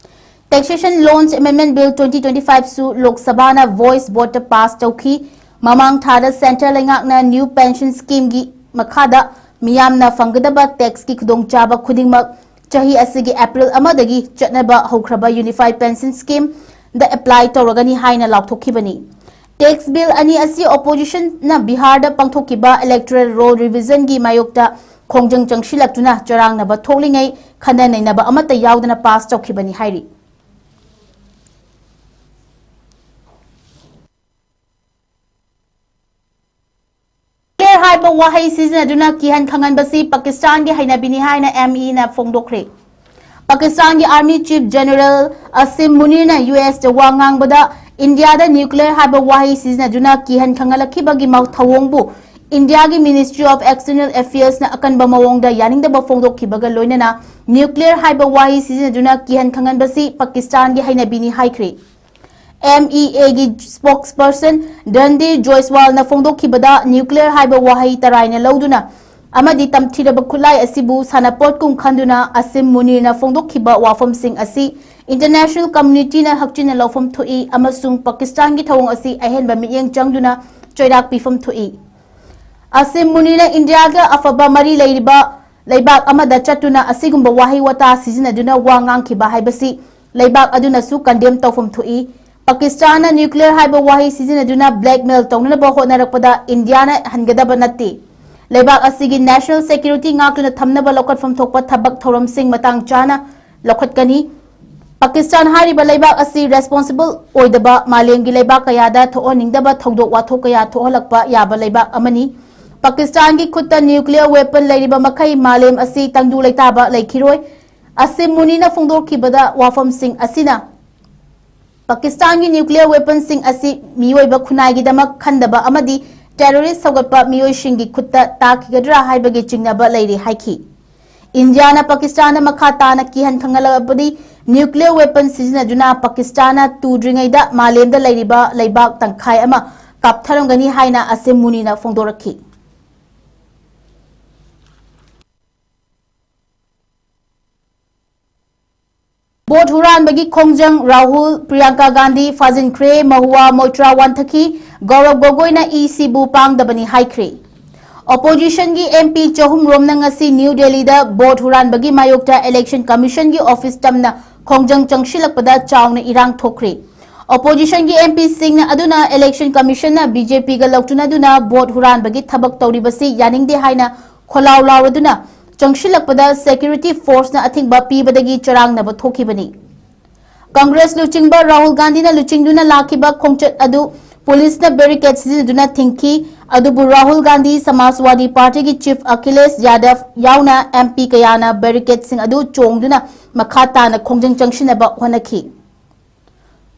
Taxation Laws Amendment Bill twenty twenty-five ꯁꯨ ꯂꯣꯛ ꯁꯚꯥꯅ voice vote ꯇ pass ꯇꯧꯈꯤ꯫ ꯃꯃꯥꯡ ꯊꯥꯗ centre ꯂꯩꯉꯥꯛꯅ new pension scheme ꯒꯤ ꯃꯈꯥꯗ ꯃꯤꯌꯥꯝꯅ ꯐꯪꯒꯗꯕ tax ꯀꯤ ꯈꯨꯗꯣꯡꯆꯥꯕ ꯈꯨꯗꯤꯡꯃꯛ ꯆꯍꯤ ꯑꯁꯤꯒꯤ April ꯑꯃꯗꯒꯤ ꯆꯠꯅꯕ ꯍꯧꯈ꯭ꯔꯕ Unified Pension Scheme ꯗ apply ꯇꯧꯔꯒꯅꯤ ꯍꯥꯏꯅ ꯂꯥꯎꯊꯣꯛꯈꯤꯕꯅꯤ꯫ Tax bill ꯑꯅꯤ ꯑꯁꯤ opposition ꯅ ꯕꯤꯍꯥꯔꯗ ꯄꯥꯡꯊꯣꯛꯈꯤꯕ electoral roll revision ꯒꯤ ꯃꯥꯌꯣꯛꯇ ꯈꯣꯡꯖꯪ ꯆꯪꯁꯤꯜꯂꯛꯇꯨꯅ ꯆꯔꯥꯡꯅꯕ ꯊꯣꯛꯂꯤꯉꯩ ꯈꯟꯅ ꯅꯩꯅꯕ ꯑꯃꯠꯇ ꯌꯥꯎꯗꯅ pass ꯇꯧꯈꯤꯕꯅꯤ ꯍꯥꯏꯔꯤ꯫ Nuclear ꯍꯥꯏꯕ ꯋꯥꯍꯩ ꯁꯤꯖꯤꯟꯅꯗꯨꯅ ꯀꯤꯍꯟ ꯈꯪꯍꯟꯕꯁꯤ ꯄꯥꯀꯤꯁꯇꯥꯟꯒꯤ ꯍꯩꯅꯕꯤꯅꯤ ꯍꯥꯏꯅ M E ꯅ ꯐꯣꯡꯗꯣꯛꯈ꯭ꯔꯦ꯫ ꯄꯥꯀꯤꯁꯇꯥꯟꯒꯤ Army Chief General ꯑꯁꯤꯝ ꯃꯨꯅꯤꯔꯅ U S ꯇ ꯋꯥ ꯉꯥꯡꯕꯗ ꯏꯟꯗꯤꯌꯥꯗ nuclear ꯍꯥꯏꯕ ꯋꯥꯍꯩ ꯁꯤꯖꯤꯟꯅꯗꯨꯅ ꯀꯤꯍꯟ ꯈꯪꯍꯜꯂꯛꯈꯤꯕꯒꯤ ꯃ-, ꯊꯧꯑꯣꯡꯕꯨ ꯏꯟꯗꯤꯌꯥꯒꯤ Ministry of External Affairs ꯅ ꯑꯀꯟꯕ ꯃꯑꯣꯡꯗ ꯌꯥꯅꯤꯡꯗꯕ ꯐꯣꯡꯗꯣꯛꯈꯤꯕꯒ ꯂꯣꯏꯅꯅ nuclear ꯍꯥꯏꯕ ꯋꯥꯍꯩ ꯁꯤꯖꯤꯟꯅꯗꯨꯅ ꯀꯤꯍꯟ ꯈꯪꯍꯟꯕꯁꯤ ꯄꯥꯀꯤꯁꯇꯥꯟꯒꯤ ꯍꯩꯅꯕꯤꯅꯤ ꯍꯥꯏꯈ꯭ꯔꯦ꯫ M E A ꯒꯤ spokesperson ꯔꯟꯗꯤꯔ ꯖꯣꯏꯁꯋꯥꯜꯅ ꯐꯣꯡꯗꯣꯛꯈꯤꯕꯗ nuclear ꯍꯥꯏꯕ ꯋꯥꯍꯩ ꯇꯔꯥꯏꯅ ꯂꯧꯗꯨꯅ ꯑꯃꯗꯤ ꯇꯝꯊꯤꯔꯕ ꯈꯨꯠꯂꯥꯏ ꯑꯁꯤꯕꯨ ꯁꯥꯟꯅꯄꯣꯠꯀꯨꯝ ꯈꯟꯗꯨꯅ ꯑꯁꯤꯝ ꯃꯨꯅꯤꯔꯅ ꯐꯣꯡꯗꯣꯛꯈꯤꯕ ꯋꯥꯐꯝꯁꯤꯡ ꯑꯁꯤ international community ꯅ ꯍꯛꯆꯤꯟꯅ ꯂꯧꯐꯝ ꯊꯣꯛꯏ ꯑꯃꯁꯨꯡ ꯄꯥꯀꯤꯁꯇꯥꯟꯒꯤ ꯊꯧꯑꯣꯡ ꯑꯁꯤ ꯑꯍꯦꯟꯕ ꯃꯤꯠꯌꯦꯡ ꯆꯪꯗꯨꯅ ꯆꯩꯔꯥꯛ ꯄꯤꯐꯝ ꯊꯣꯛꯏ꯫ ꯑꯁꯤꯝ ꯃꯨꯅꯤꯔꯅ ꯏꯟꯗꯤꯌꯥꯒ ꯑꯐꯕ ꯃꯔꯤ ꯂꯩꯔꯤꯕ ꯂꯩꯕꯥꯛ ꯑꯃꯗ ꯆꯠꯇꯨꯅ ꯑꯁꯤꯒꯨꯝꯕ ꯋꯥꯍꯩ ꯋꯥꯇꯥ ꯁꯤꯖꯤꯟꯅꯗꯨꯅ ꯋꯥ ꯉꯥꯡꯈꯤꯕ ꯍꯥꯏꯕꯁꯤ ꯂꯩꯕꯥꯛ ꯑꯗꯨꯅꯁꯨ condemn ꯇꯧꯐꯝ ꯊꯣꯛꯏ꯫ ꯄꯥꯀꯤꯁꯇꯥꯟꯅ nuclear ꯍꯥꯏꯕ ꯋꯥꯍꯩ ꯁꯤꯖꯤꯟꯅꯗꯨꯅ blackmail ꯇꯧꯅꯅꯕ ꯍꯣꯠꯅꯔꯛꯄꯗ ꯏꯟꯗꯤꯌꯥꯅ ꯍꯟꯒꯗꯕ ꯅꯠꯇꯦ꯫ ꯂꯩꯕꯥꯛ ꯑꯁꯤꯒꯤ national security ꯉꯥꯛꯇꯨꯅ ꯊꯝꯅꯕ ꯂꯧꯈꯠꯐꯝ ꯊꯣꯛꯄ ꯊꯕꯛ ꯊꯧꯔꯝꯁꯤꯡ ꯃꯇꯥꯡ ꯆꯥꯅ ꯂꯧꯈꯠꯀꯅꯤ꯫ ꯄꯥꯀꯤꯁꯇꯥꯟ ꯍꯥꯏꯔꯤꯕ ꯂꯩꯕꯥꯛ ꯑꯁꯤ responsible ꯑꯣꯏꯗꯕ, ꯃꯥꯂꯦꯝꯒꯤ ꯂꯩꯕꯥꯛ ꯀꯌꯥꯗ ꯊꯣꯛꯍꯟꯅꯤꯡꯗꯕ ꯊꯧꯗꯣꯛ ꯋꯥꯊꯣꯛ ꯀꯌꯥ ꯊꯣꯛꯍꯜꯂꯛꯄ ꯌꯥꯕ ꯂꯩꯕꯥꯛ ꯑꯃꯅꯤ꯫ ꯄꯥꯀꯤꯁꯇꯥꯟꯒꯤ ꯈꯨꯠꯇ nuclear weapon ꯂꯩꯔꯤꯕ ꯃꯈꯩ ꯃꯥꯂꯦꯝ ꯑꯁꯤ ꯇꯪꯗꯨ ꯂꯩꯇꯥꯕ ꯂꯩꯈꯤꯔꯣꯏ꯫ ꯑꯁꯤꯝ ꯃꯨꯅꯤꯅ ꯐꯣꯡꯗꯣꯛꯈꯤꯕꯗ ꯋꯥꯐꯝꯁꯤꯡ ꯑꯁꯤꯅ ꯄꯥꯀꯤꯁꯇꯥꯟꯒꯤ nuclear weapon ꯁꯤꯡ ꯑꯁꯤ ꯃꯤꯑꯣꯏꯕ ꯈꯨꯟꯅꯥꯏꯒꯤꯗꯃꯛ ꯈꯟꯗꯕ ꯑꯃꯗꯤ terrorist ꯁꯧꯒꯠꯄ ꯃꯤꯑꯣꯏꯁꯤꯡꯒꯤ ꯈꯨꯠꯇ ꯇꯥꯈꯤꯒꯗ꯭ꯔꯥ ꯍꯥꯏꯕꯒꯤ ꯆꯤꯡꯅꯕ ꯂꯩꯔꯤ ꯍꯥꯏꯈꯤ꯫ ꯏꯟꯗꯤꯌꯥꯅ ꯄꯥꯀꯤꯁꯇꯥꯟꯗ ꯃꯈꯥ ꯇꯥꯅ ꯀꯤꯍꯟ ꯈꯪꯍꯜꯂꯕꯗꯤ nuclear weapon ꯁꯤꯖꯤꯟꯅꯗꯨꯅ ꯄꯥꯀꯤꯁꯇꯥꯟꯅ ꯇꯨꯗ꯭ꯔꯤꯉꯩꯗ ꯃꯥꯂꯦꯝꯗ ꯂꯩꯔꯤꯕ ꯂꯩꯕꯥꯛ ꯇꯪꯈꯥꯏ ꯑꯃ ꯀꯥꯞꯊꯔꯝꯒꯅꯤ ꯍꯥꯏꯅ ꯑꯁꯤꯝ ꯃꯨꯅꯤꯅ ꯐꯣꯡꯗꯣꯔꯛꯈꯤ꯫ ꯚꯣꯠ ꯍꯨꯔꯥꯟꯕꯒꯤ ꯈꯣꯡꯖꯪ, ꯔꯥꯍꯨꯜ, ꯄ꯭ꯔꯤꯌꯥꯡꯀꯥ ꯒꯥꯟꯙꯤ ꯐꯥꯖꯤꯟꯈ꯭ꯔꯦ, ꯃꯍꯨꯋꯥ ꯃꯣꯏꯇ꯭ꯔꯥ ꯋꯥꯟꯊꯈꯤ, ꯒꯧꯔꯕ ꯒꯣꯒꯣꯏꯅ ꯏ ꯁꯤꯕꯨ ꯄꯥꯡꯗꯕꯅꯤ ꯍꯥꯏꯈ꯭ꯔꯦ꯫ Oppositionꯒꯤ M P ꯆꯍꯨꯝ ꯔꯣꯝꯅ ꯉꯁꯤ ꯅ꯭ꯌꯨ ꯗꯦꯜꯂꯤꯗ ꯚꯣꯠ ꯍꯨꯔꯥꯟꯕꯒꯤ ꯃꯥꯌꯣꯛꯇ Election Commissionꯒꯤ office ꯇꯝꯅ ꯈꯣꯡꯖꯪ ꯆꯪꯁꯤꯜꯂꯛꯄꯗ ꯆꯥꯎꯅ ꯏꯔꯥꯡ ꯊꯣꯛꯈ꯭ꯔꯦ꯫ Oppositionꯒꯤ M Pꯁꯤꯡꯅ ꯑꯗꯨꯅ Election Commissionꯅ B J Pꯒ ꯂꯧꯇꯨꯅꯗꯨꯅ ꯚꯣꯠ ꯍꯨꯔꯥꯟꯕꯒꯤ ꯊꯕꯛ ꯇꯧꯔꯤꯕꯁꯤ ꯌꯥꯅꯤꯡꯗꯦ ꯍꯥꯏꯅ ꯈꯣꯜꯂꯥꯎ ꯂꯥꯎꯔꯗꯨꯅ ꯆꯪꯁꯤꯜꯂꯛꯄꯗ security forceꯅ ꯑꯊꯤꯡꯕ ꯄꯤꯕꯗꯒꯤ ꯆꯔꯥꯡꯅꯕ ꯊꯣꯛꯈꯤꯕꯅꯤ꯫ ꯀꯪꯒ꯭ꯔꯦꯁ ꯂꯨꯆꯤꯡꯕ ꯔꯥꯍꯨꯜ ꯒꯥꯟꯙꯤꯅ ꯂꯨꯆꯤꯡꯗꯨꯅ ꯂꯥꯛꯈꯤꯕ ꯈꯣꯡꯆꯠ ꯑꯗꯨ ꯄꯨꯂꯤꯁꯅ barricade ꯁꯤꯖꯤꯟꯅꯗꯨꯅ ꯊꯤꯡꯈꯤ꯫ ꯑꯗꯨꯕꯨ ꯔꯥꯍꯨꯜ ꯒꯥꯟꯙꯤ, ꯁꯃꯥꯖꯋꯥꯗꯤ ꯄꯥꯔꯇꯤꯒꯤ chief ꯑꯈꯤꯂꯦꯁ ꯌꯥꯗꯕ ꯌꯥꯎꯅ M P ꯀꯌꯥꯅ barricadeꯁꯤꯡ ꯑꯗꯨ ꯆꯣꯡꯗꯨꯅ ꯃꯈꯥ ꯇꯥꯅ ꯈꯣꯡꯖꯪ ꯆꯪꯁꯤꯟꯅꯕ ꯍꯣꯠꯅꯈꯤ꯫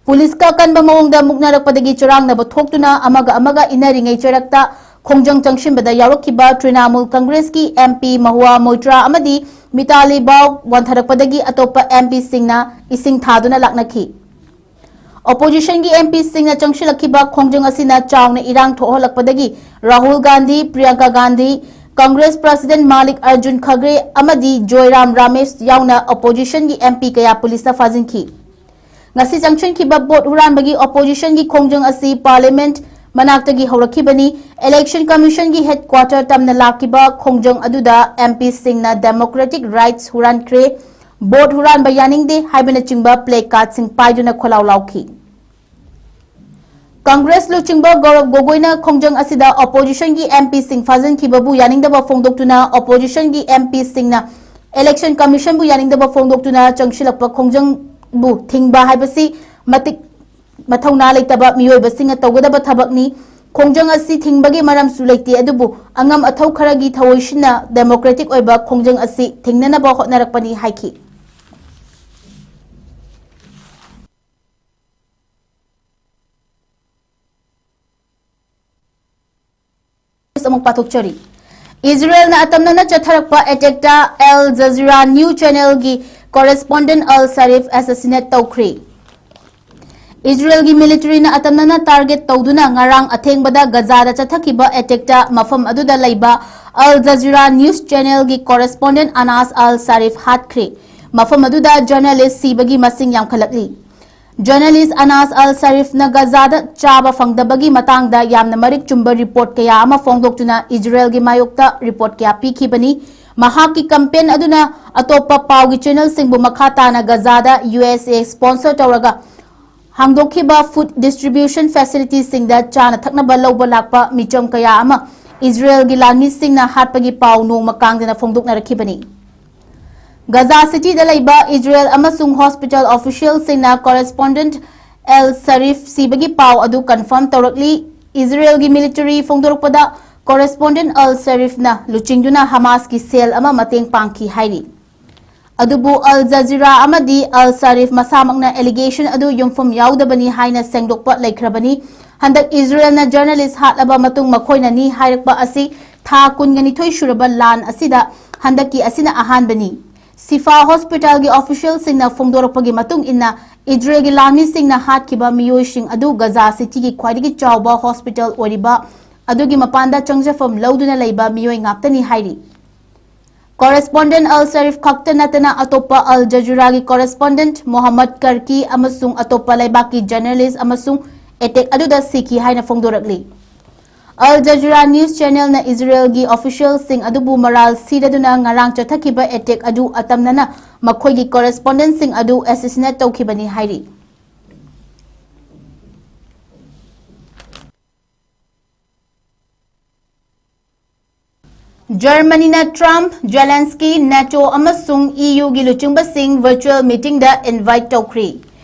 ꯄꯨꯂꯤꯁꯀ ꯑꯀꯟꯕ ꯃꯑꯣꯡꯗ ꯃꯨꯛꯅꯔꯛꯄꯗꯒꯤ ꯆꯔꯥꯡꯅꯕ ꯊꯣꯛꯇꯨꯅ ꯑꯃꯒ ꯑꯃꯒ ꯏꯟꯅꯔꯤꯉꯩ ꯆꯔꯛꯇ ꯈꯣꯡꯖꯪ ꯆꯪꯁꯤꯟꯕꯗ ꯌꯥꯎꯔꯛꯈꯤꯕ ꯇ꯭ꯔꯤꯅꯥꯃꯨꯜ ꯀꯪꯒ꯭ꯔꯦꯁꯀꯤ M P ꯃꯍꯨꯋꯥ ꯃꯣꯏꯇ꯭ꯔꯥ ꯑꯃꯗꯤ ꯃꯤꯇꯥꯂꯤ ꯕꯥꯎ ꯋꯥꯟꯊꯔꯛꯄꯗꯒꯤ ꯑꯇꯣꯞꯄ M Pꯁꯤꯡꯅ ꯏꯁꯤꯡ ꯊꯥꯗꯨꯅ ꯂꯥꯛꯅꯈꯤ꯫ Oppositionꯒꯤ M Pꯁꯤꯡꯅ ꯆꯪꯁꯤꯜꯂꯛꯈꯤꯕ ꯈꯣꯡꯖꯪ ꯑꯁꯤꯅ ꯆꯥꯎꯅ ꯏꯔꯥꯡ ꯊꯣꯛꯍꯜꯂꯛꯄꯗꯒꯤ ꯔꯥꯍꯨꯜ ꯒꯥꯟꯙꯤ, ꯄ꯭ꯔꯤꯌꯥꯡꯀꯥ ꯒꯥꯟꯙꯤ, ꯀꯪꯒ꯭ꯔꯦꯁ president ꯃꯥꯂꯤꯛ ꯑꯔꯖꯨꯟ ꯈꯒ꯭ꯔꯦ ꯑꯃꯗꯤ ꯖꯣꯏꯔꯥꯝ ꯔꯥꯃꯦꯁ ꯌꯥꯎꯅ oppositionꯒꯤ M P ꯀꯌꯥ ꯄꯨꯂꯤꯁꯅ ꯐꯥꯖꯤꯟꯈꯤ꯫ ꯉꯁꯤ ꯆꯪꯁꯤꯟꯈꯤꯕ ꯚꯣꯠ ꯍꯨꯔꯥꯟꯕꯒꯤ oppositionꯒꯤ ꯈꯣꯡꯖꯪ ꯑꯁꯤ parliament ꯃꯅꯥꯛꯇꯒꯤ ꯍꯧꯔꯛꯈꯤꯕꯅꯤ꯫ Election Commissionꯒꯤ headquarter ꯇꯝꯅ ꯂꯥꯛꯈꯤꯕ ꯈꯣꯡꯖꯪ ꯑꯗꯨꯗ M Pꯁꯤꯡꯅ democratic rights ꯍꯨꯔꯥꯟꯈ꯭ꯔꯦ, ꯚꯣꯠ ꯍꯨꯔꯥꯟꯕ ꯌꯥꯅꯤꯡꯗꯦ ꯍꯥꯏꯕꯅꯆꯤꯡꯕ placardꯁꯤꯡ ꯄꯥꯏꯗꯨꯅ ꯈꯣꯜꯂꯥꯎ ꯂꯥꯎꯈꯤ꯫ ꯀꯪꯒ꯭ꯔꯦꯁ ꯂꯨꯆꯤꯡꯕ ꯒꯧꯔꯕ ꯒꯣꯒꯣꯏꯅ ꯈꯣꯡꯖꯪ ꯑꯁꯤꯗ oppositionꯒꯤ M Pꯁꯤꯡ ꯐꯥꯖꯤꯟꯈꯤꯕꯕꯨ ꯌꯥꯅꯤꯡꯗꯕ ꯐꯣꯡꯗꯣꯛꯇꯨꯅ oppositionꯒꯤ M Pꯁꯤꯡꯅ Election Commissionꯕꯨ ꯌꯥꯅꯤꯡꯗꯕ ꯐꯣꯡꯗꯣꯛꯇꯨꯅ ꯆꯪꯁꯤꯜꯂꯛꯄ ꯈꯣꯡꯖꯪꯕꯨ ꯊꯤꯡꯕ ꯍꯥꯏꯕꯁꯤ ꯃꯇꯤꯛ ꯃꯊꯧꯅꯥ ꯂꯩꯇꯕ ꯃꯤꯑꯣꯏꯕꯁꯤꯡꯅ ꯇꯧꯒꯗꯕ ꯊꯕꯛꯅꯤ꯫ ꯈꯣꯡꯖꯪ ꯑꯁꯤ ꯊꯤꯡꯕꯒꯤ ꯃꯔꯝꯁꯨ ꯂꯩꯇꯦ, ꯑꯗꯨꯕꯨ ꯑꯉꯝ ꯑꯊꯧ ꯈꯔꯒꯤ ꯊꯧꯑꯣꯏꯁꯤꯟꯅ democratic ꯑꯣꯏꯕ ꯈꯣꯡꯖꯪ ꯑꯁꯤ ꯊꯤꯡꯅꯅꯕ ꯍꯣꯠꯅꯔꯛꯄꯅꯤ ꯍꯥꯏꯈꯤ꯫ ꯑꯃꯨꯛ ꯄꯥꯊꯣꯛꯆꯔꯤ꯫ ꯏꯖꯔꯦꯜꯅ ꯑꯇꯝꯅꯅ ꯆꯠꯊꯔꯛꯄ attackꯇ Al Jazeera news channelꯒꯤ correspondent Al Sharif assassinate ꯇꯧꯈ꯭ꯔꯦ꯫ ꯏꯖꯔꯦꯜꯒꯤ militaryꯅ ꯑꯇꯝꯅꯅ target ꯇꯧꯗꯨꯅ ꯉꯔꯥꯡ ꯑꯊꯦꯡꯕꯗ ꯒꯖꯥꯗ ꯆꯠꯊꯈꯤꯕ attackꯇ ꯃꯐꯝ ꯑꯗꯨꯗ ꯂꯩꯕ Al Jazeera news channelꯒꯤ correspondent Anas Al Sharif ꯍꯥꯠꯈ꯭ꯔꯦ꯫ ꯃꯐꯝ ꯑꯗꯨꯗ ꯖꯔꯅꯦꯂꯤꯁ ꯁꯤꯕꯒꯤ ꯃꯁꯤꯡ ꯌꯥꯝꯈꯠꯂꯛꯂꯤ꯫ ꯖꯔꯅꯦꯂꯤꯁ ꯑꯅꯥꯁ ꯑꯜ ꯁꯔꯤꯐꯅ ꯒꯖꯥꯗ ꯆꯥꯕ ꯐꯪꯗꯕꯒꯤ ꯃꯇꯥꯡꯗ ꯌꯥꯝꯅ ꯃꯔꯤꯛ ꯆꯨꯝꯕ ꯔꯤꯄꯣꯔꯠ ꯀꯌꯥ ꯑꯃ ꯐꯣꯡꯗꯣꯛꯇꯨꯅ ꯏꯖꯔꯦꯜꯒꯤ ꯃꯥꯌꯣꯛꯇ ꯔꯤꯄꯣꯔꯠ ꯀꯌꯥ ꯄꯤꯈꯤꯕꯅꯤ꯫ ꯃꯍꯥꯛꯀꯤ ꯀꯝꯄꯦꯟ ꯑꯗꯨꯅ ꯑꯇꯣꯞꯄ ꯄꯥꯎꯒꯤ ꯆꯦꯅꯦꯜꯁꯤꯡꯕꯨ ꯃꯈꯥ ꯇꯥꯅ ꯒꯖꯥꯗ ꯌꯨ ꯑꯦꯁ ꯑꯦ ꯁ꯭ꯄꯣꯟꯁꯔ ꯇꯧꯔꯒ ꯍꯥꯡꯗꯣꯛꯈꯤꯕ ꯐꯨꯗ ꯗꯤꯁꯇ꯭ꯔꯤꯕ꯭ꯌꯨꯁꯟ ꯐꯦꯁꯤꯂꯤꯇꯤꯁꯤꯡꯗ ꯆꯥꯅ ꯊꯛꯅꯕ ꯂꯧꯕ ꯂꯥꯛꯄ ꯃꯤꯆꯝ ꯀꯌꯥ ꯑꯃ ꯏꯖꯔꯦꯜꯒꯤ ꯂꯥꯟꯃꯤꯁꯤꯡꯅ ꯍꯥꯠꯄꯒꯤ ꯄꯥꯎ ꯅꯣꯡꯃ ꯀꯥꯡꯗꯅ ꯐꯣꯡꯗꯣꯛꯅꯔꯛꯈꯤꯕꯅꯤ꯫ ꯒꯖꯥ ꯁꯤꯇꯤꯗ ꯂꯩꯕ ꯏꯖꯔꯦꯜ ꯑꯃꯁꯨꯡ ꯍꯣꯁꯄꯤꯇꯥꯜ ꯑꯣꯐꯤꯁꯤꯌꯦꯜꯁꯤꯡꯅ ꯀꯣꯔꯦꯁꯄꯣꯟꯗꯦꯟꯠ ꯑꯦꯜ ꯁꯔꯤꯐ ꯁꯤꯕꯒꯤ ꯄꯥꯎ ꯑꯗꯨ ꯀꯟꯐꯥꯔꯝ ꯇꯧꯔꯛꯂꯤ꯫ ꯏꯖꯔꯦꯜꯒꯤ ꯃꯤꯂꯤꯇꯔꯤ ꯐꯣꯡꯗꯣꯔꯛꯄꯗ ꯀꯣꯔꯦꯁꯄꯣꯟꯗꯦꯟꯠ ꯑꯜ ꯁꯔꯤꯐꯅ ꯂꯨꯆꯤꯡꯗꯨꯅ ꯍꯃꯥꯁꯀꯤ ꯁꯦꯜ ꯑꯃ ꯃꯇꯦꯡ ꯄꯥꯡꯈꯤ ꯍꯥꯏꯔꯤ꯫ ꯑꯗꯨꯕꯨ ꯑꯜ ꯖꯖꯤꯔꯥ ꯑꯃꯗꯤ ꯑꯜ ꯁꯔꯤꯐ ꯃꯁꯥꯃꯛꯅ ꯑꯦꯂꯤꯒꯦꯁꯟ ꯑꯗꯨ ꯌꯨꯝꯐꯝ ꯌꯥꯎꯗꯕꯅꯤ ꯍꯥꯏꯅ ꯁꯦꯡꯗꯣꯛꯄ ꯂꯩꯈ꯭ꯔꯕꯅꯤ꯫ ꯍꯟꯗꯛ ꯏꯖꯔꯦꯜꯅ ꯖꯔꯅꯦꯂꯤꯁ ꯍꯥꯠꯂꯕ ꯃꯇꯨꯡ ꯃꯈꯣꯏꯅꯅꯤ ꯍꯥꯏꯔꯛꯄ ꯑꯁꯤ ꯊꯥ ꯀꯨꯟꯒ ꯅꯤꯊꯣꯏ ꯁꯨꯔꯕ ꯂꯥꯟ ꯑꯁꯤꯗ ꯍꯟꯗꯛꯀꯤ ꯑꯁꯤꯅ ꯑꯍꯥꯟꯕꯅꯤ꯫ ꯁꯤꯐꯥ ꯍꯣꯁꯄꯤꯇꯥꯜꯒꯤ ꯑꯣꯐꯤꯁꯤꯌꯦꯜꯁꯤꯡꯅ ꯐꯣꯡꯗꯣꯔꯛꯄꯒꯤ ꯃꯇꯨꯡ ꯏꯟꯅ, ꯏꯖꯔꯦꯜꯒꯤ ꯂꯥꯟꯃꯤꯁꯤꯡꯅ ꯍꯥꯠꯈꯤꯕ ꯃꯤꯑꯣꯏꯁꯤꯡ ꯑꯗꯨ ꯒꯖꯥ ꯁꯤꯇꯤꯒꯤ ꯈ꯭ꯋꯥꯏꯗꯒꯤ ꯆꯥꯎꯕ ꯍꯣꯁꯄꯤꯇꯥꯜ ꯑꯣꯏꯔꯤꯕ ꯑꯗꯨꯒꯤ ꯃꯄꯥꯟꯗ ꯆꯪꯖꯐꯝ ꯂꯧꯗꯨꯅ ꯂꯩꯕ ꯃꯤꯑꯣꯏ ꯉꯥꯛꯇꯅꯤ ꯍꯥꯏꯔꯤ꯫ ꯀꯣꯔꯦꯁꯄꯣꯟꯗꯦꯟꯠ ꯑꯜ ꯁꯔꯤꯐ ꯈꯛꯇ ꯅꯠꯇꯅ ꯑꯇꯣꯞꯄ ꯑꯜ ꯖꯖꯤꯔꯥꯒꯤ ꯀꯣꯔꯦꯁꯄꯣꯟꯗꯦꯟꯠ ꯃꯣꯍꯝꯃꯗ ꯀꯔꯀꯤ ꯑꯃꯁꯨꯡ ꯑꯇꯣꯞꯄ ꯂꯩꯕꯥꯛꯀꯤ ꯖꯔꯅꯦꯂꯤꯁ ꯑꯃꯁꯨꯡ ꯑꯦꯇꯦꯛ ꯑꯗꯨꯗ ꯁꯤꯈꯤ ꯍꯥꯏꯅ ꯐꯣꯡꯗꯣꯔꯛꯂꯤ꯫ ꯑꯜ ꯖꯖꯤꯔꯥ ꯅ꯭ꯌꯨꯁ ꯆꯦꯅꯦꯜꯅ ꯏꯖꯔꯦꯜꯒꯤ ꯑꯣꯐꯤꯁꯤꯌꯦꯜꯁꯤꯡ ꯑꯗꯨꯕꯨ ꯃꯔꯥꯜ ꯁꯤꯔꯗꯨꯅ ꯉꯔꯥꯡ ꯆꯠꯊꯈꯤꯕ ꯑꯦꯇꯦꯛ ꯑꯗꯨ ꯑꯇꯝꯅꯅ ꯃꯈꯣꯏꯒꯤ ꯀꯣꯔꯦꯁꯄꯣꯟꯗꯦꯟꯠꯁꯤꯡ ꯑꯗꯨ ꯑꯦꯁꯦꯁꯤꯅꯦꯠ ꯇꯧꯈꯤꯕꯅꯤ ꯍꯥꯏꯔꯤ꯫ ꯖꯔꯃꯅꯤꯅ ꯇ꯭ꯔꯝꯞ, ꯖꯦꯂꯦꯟꯁꯀꯤ, ꯅꯦꯇꯣ ꯑꯃꯁꯨꯡ ꯏ ꯌꯨꯒꯤ ꯂꯨꯆꯤꯡꯕꯁꯤꯡ ꯚꯔꯆꯨꯑꯦꯜ ꯃꯤꯇꯤꯡꯗ ꯏꯟꯚꯥꯏꯠ ꯇꯧꯈ꯭ꯔꯤ꯫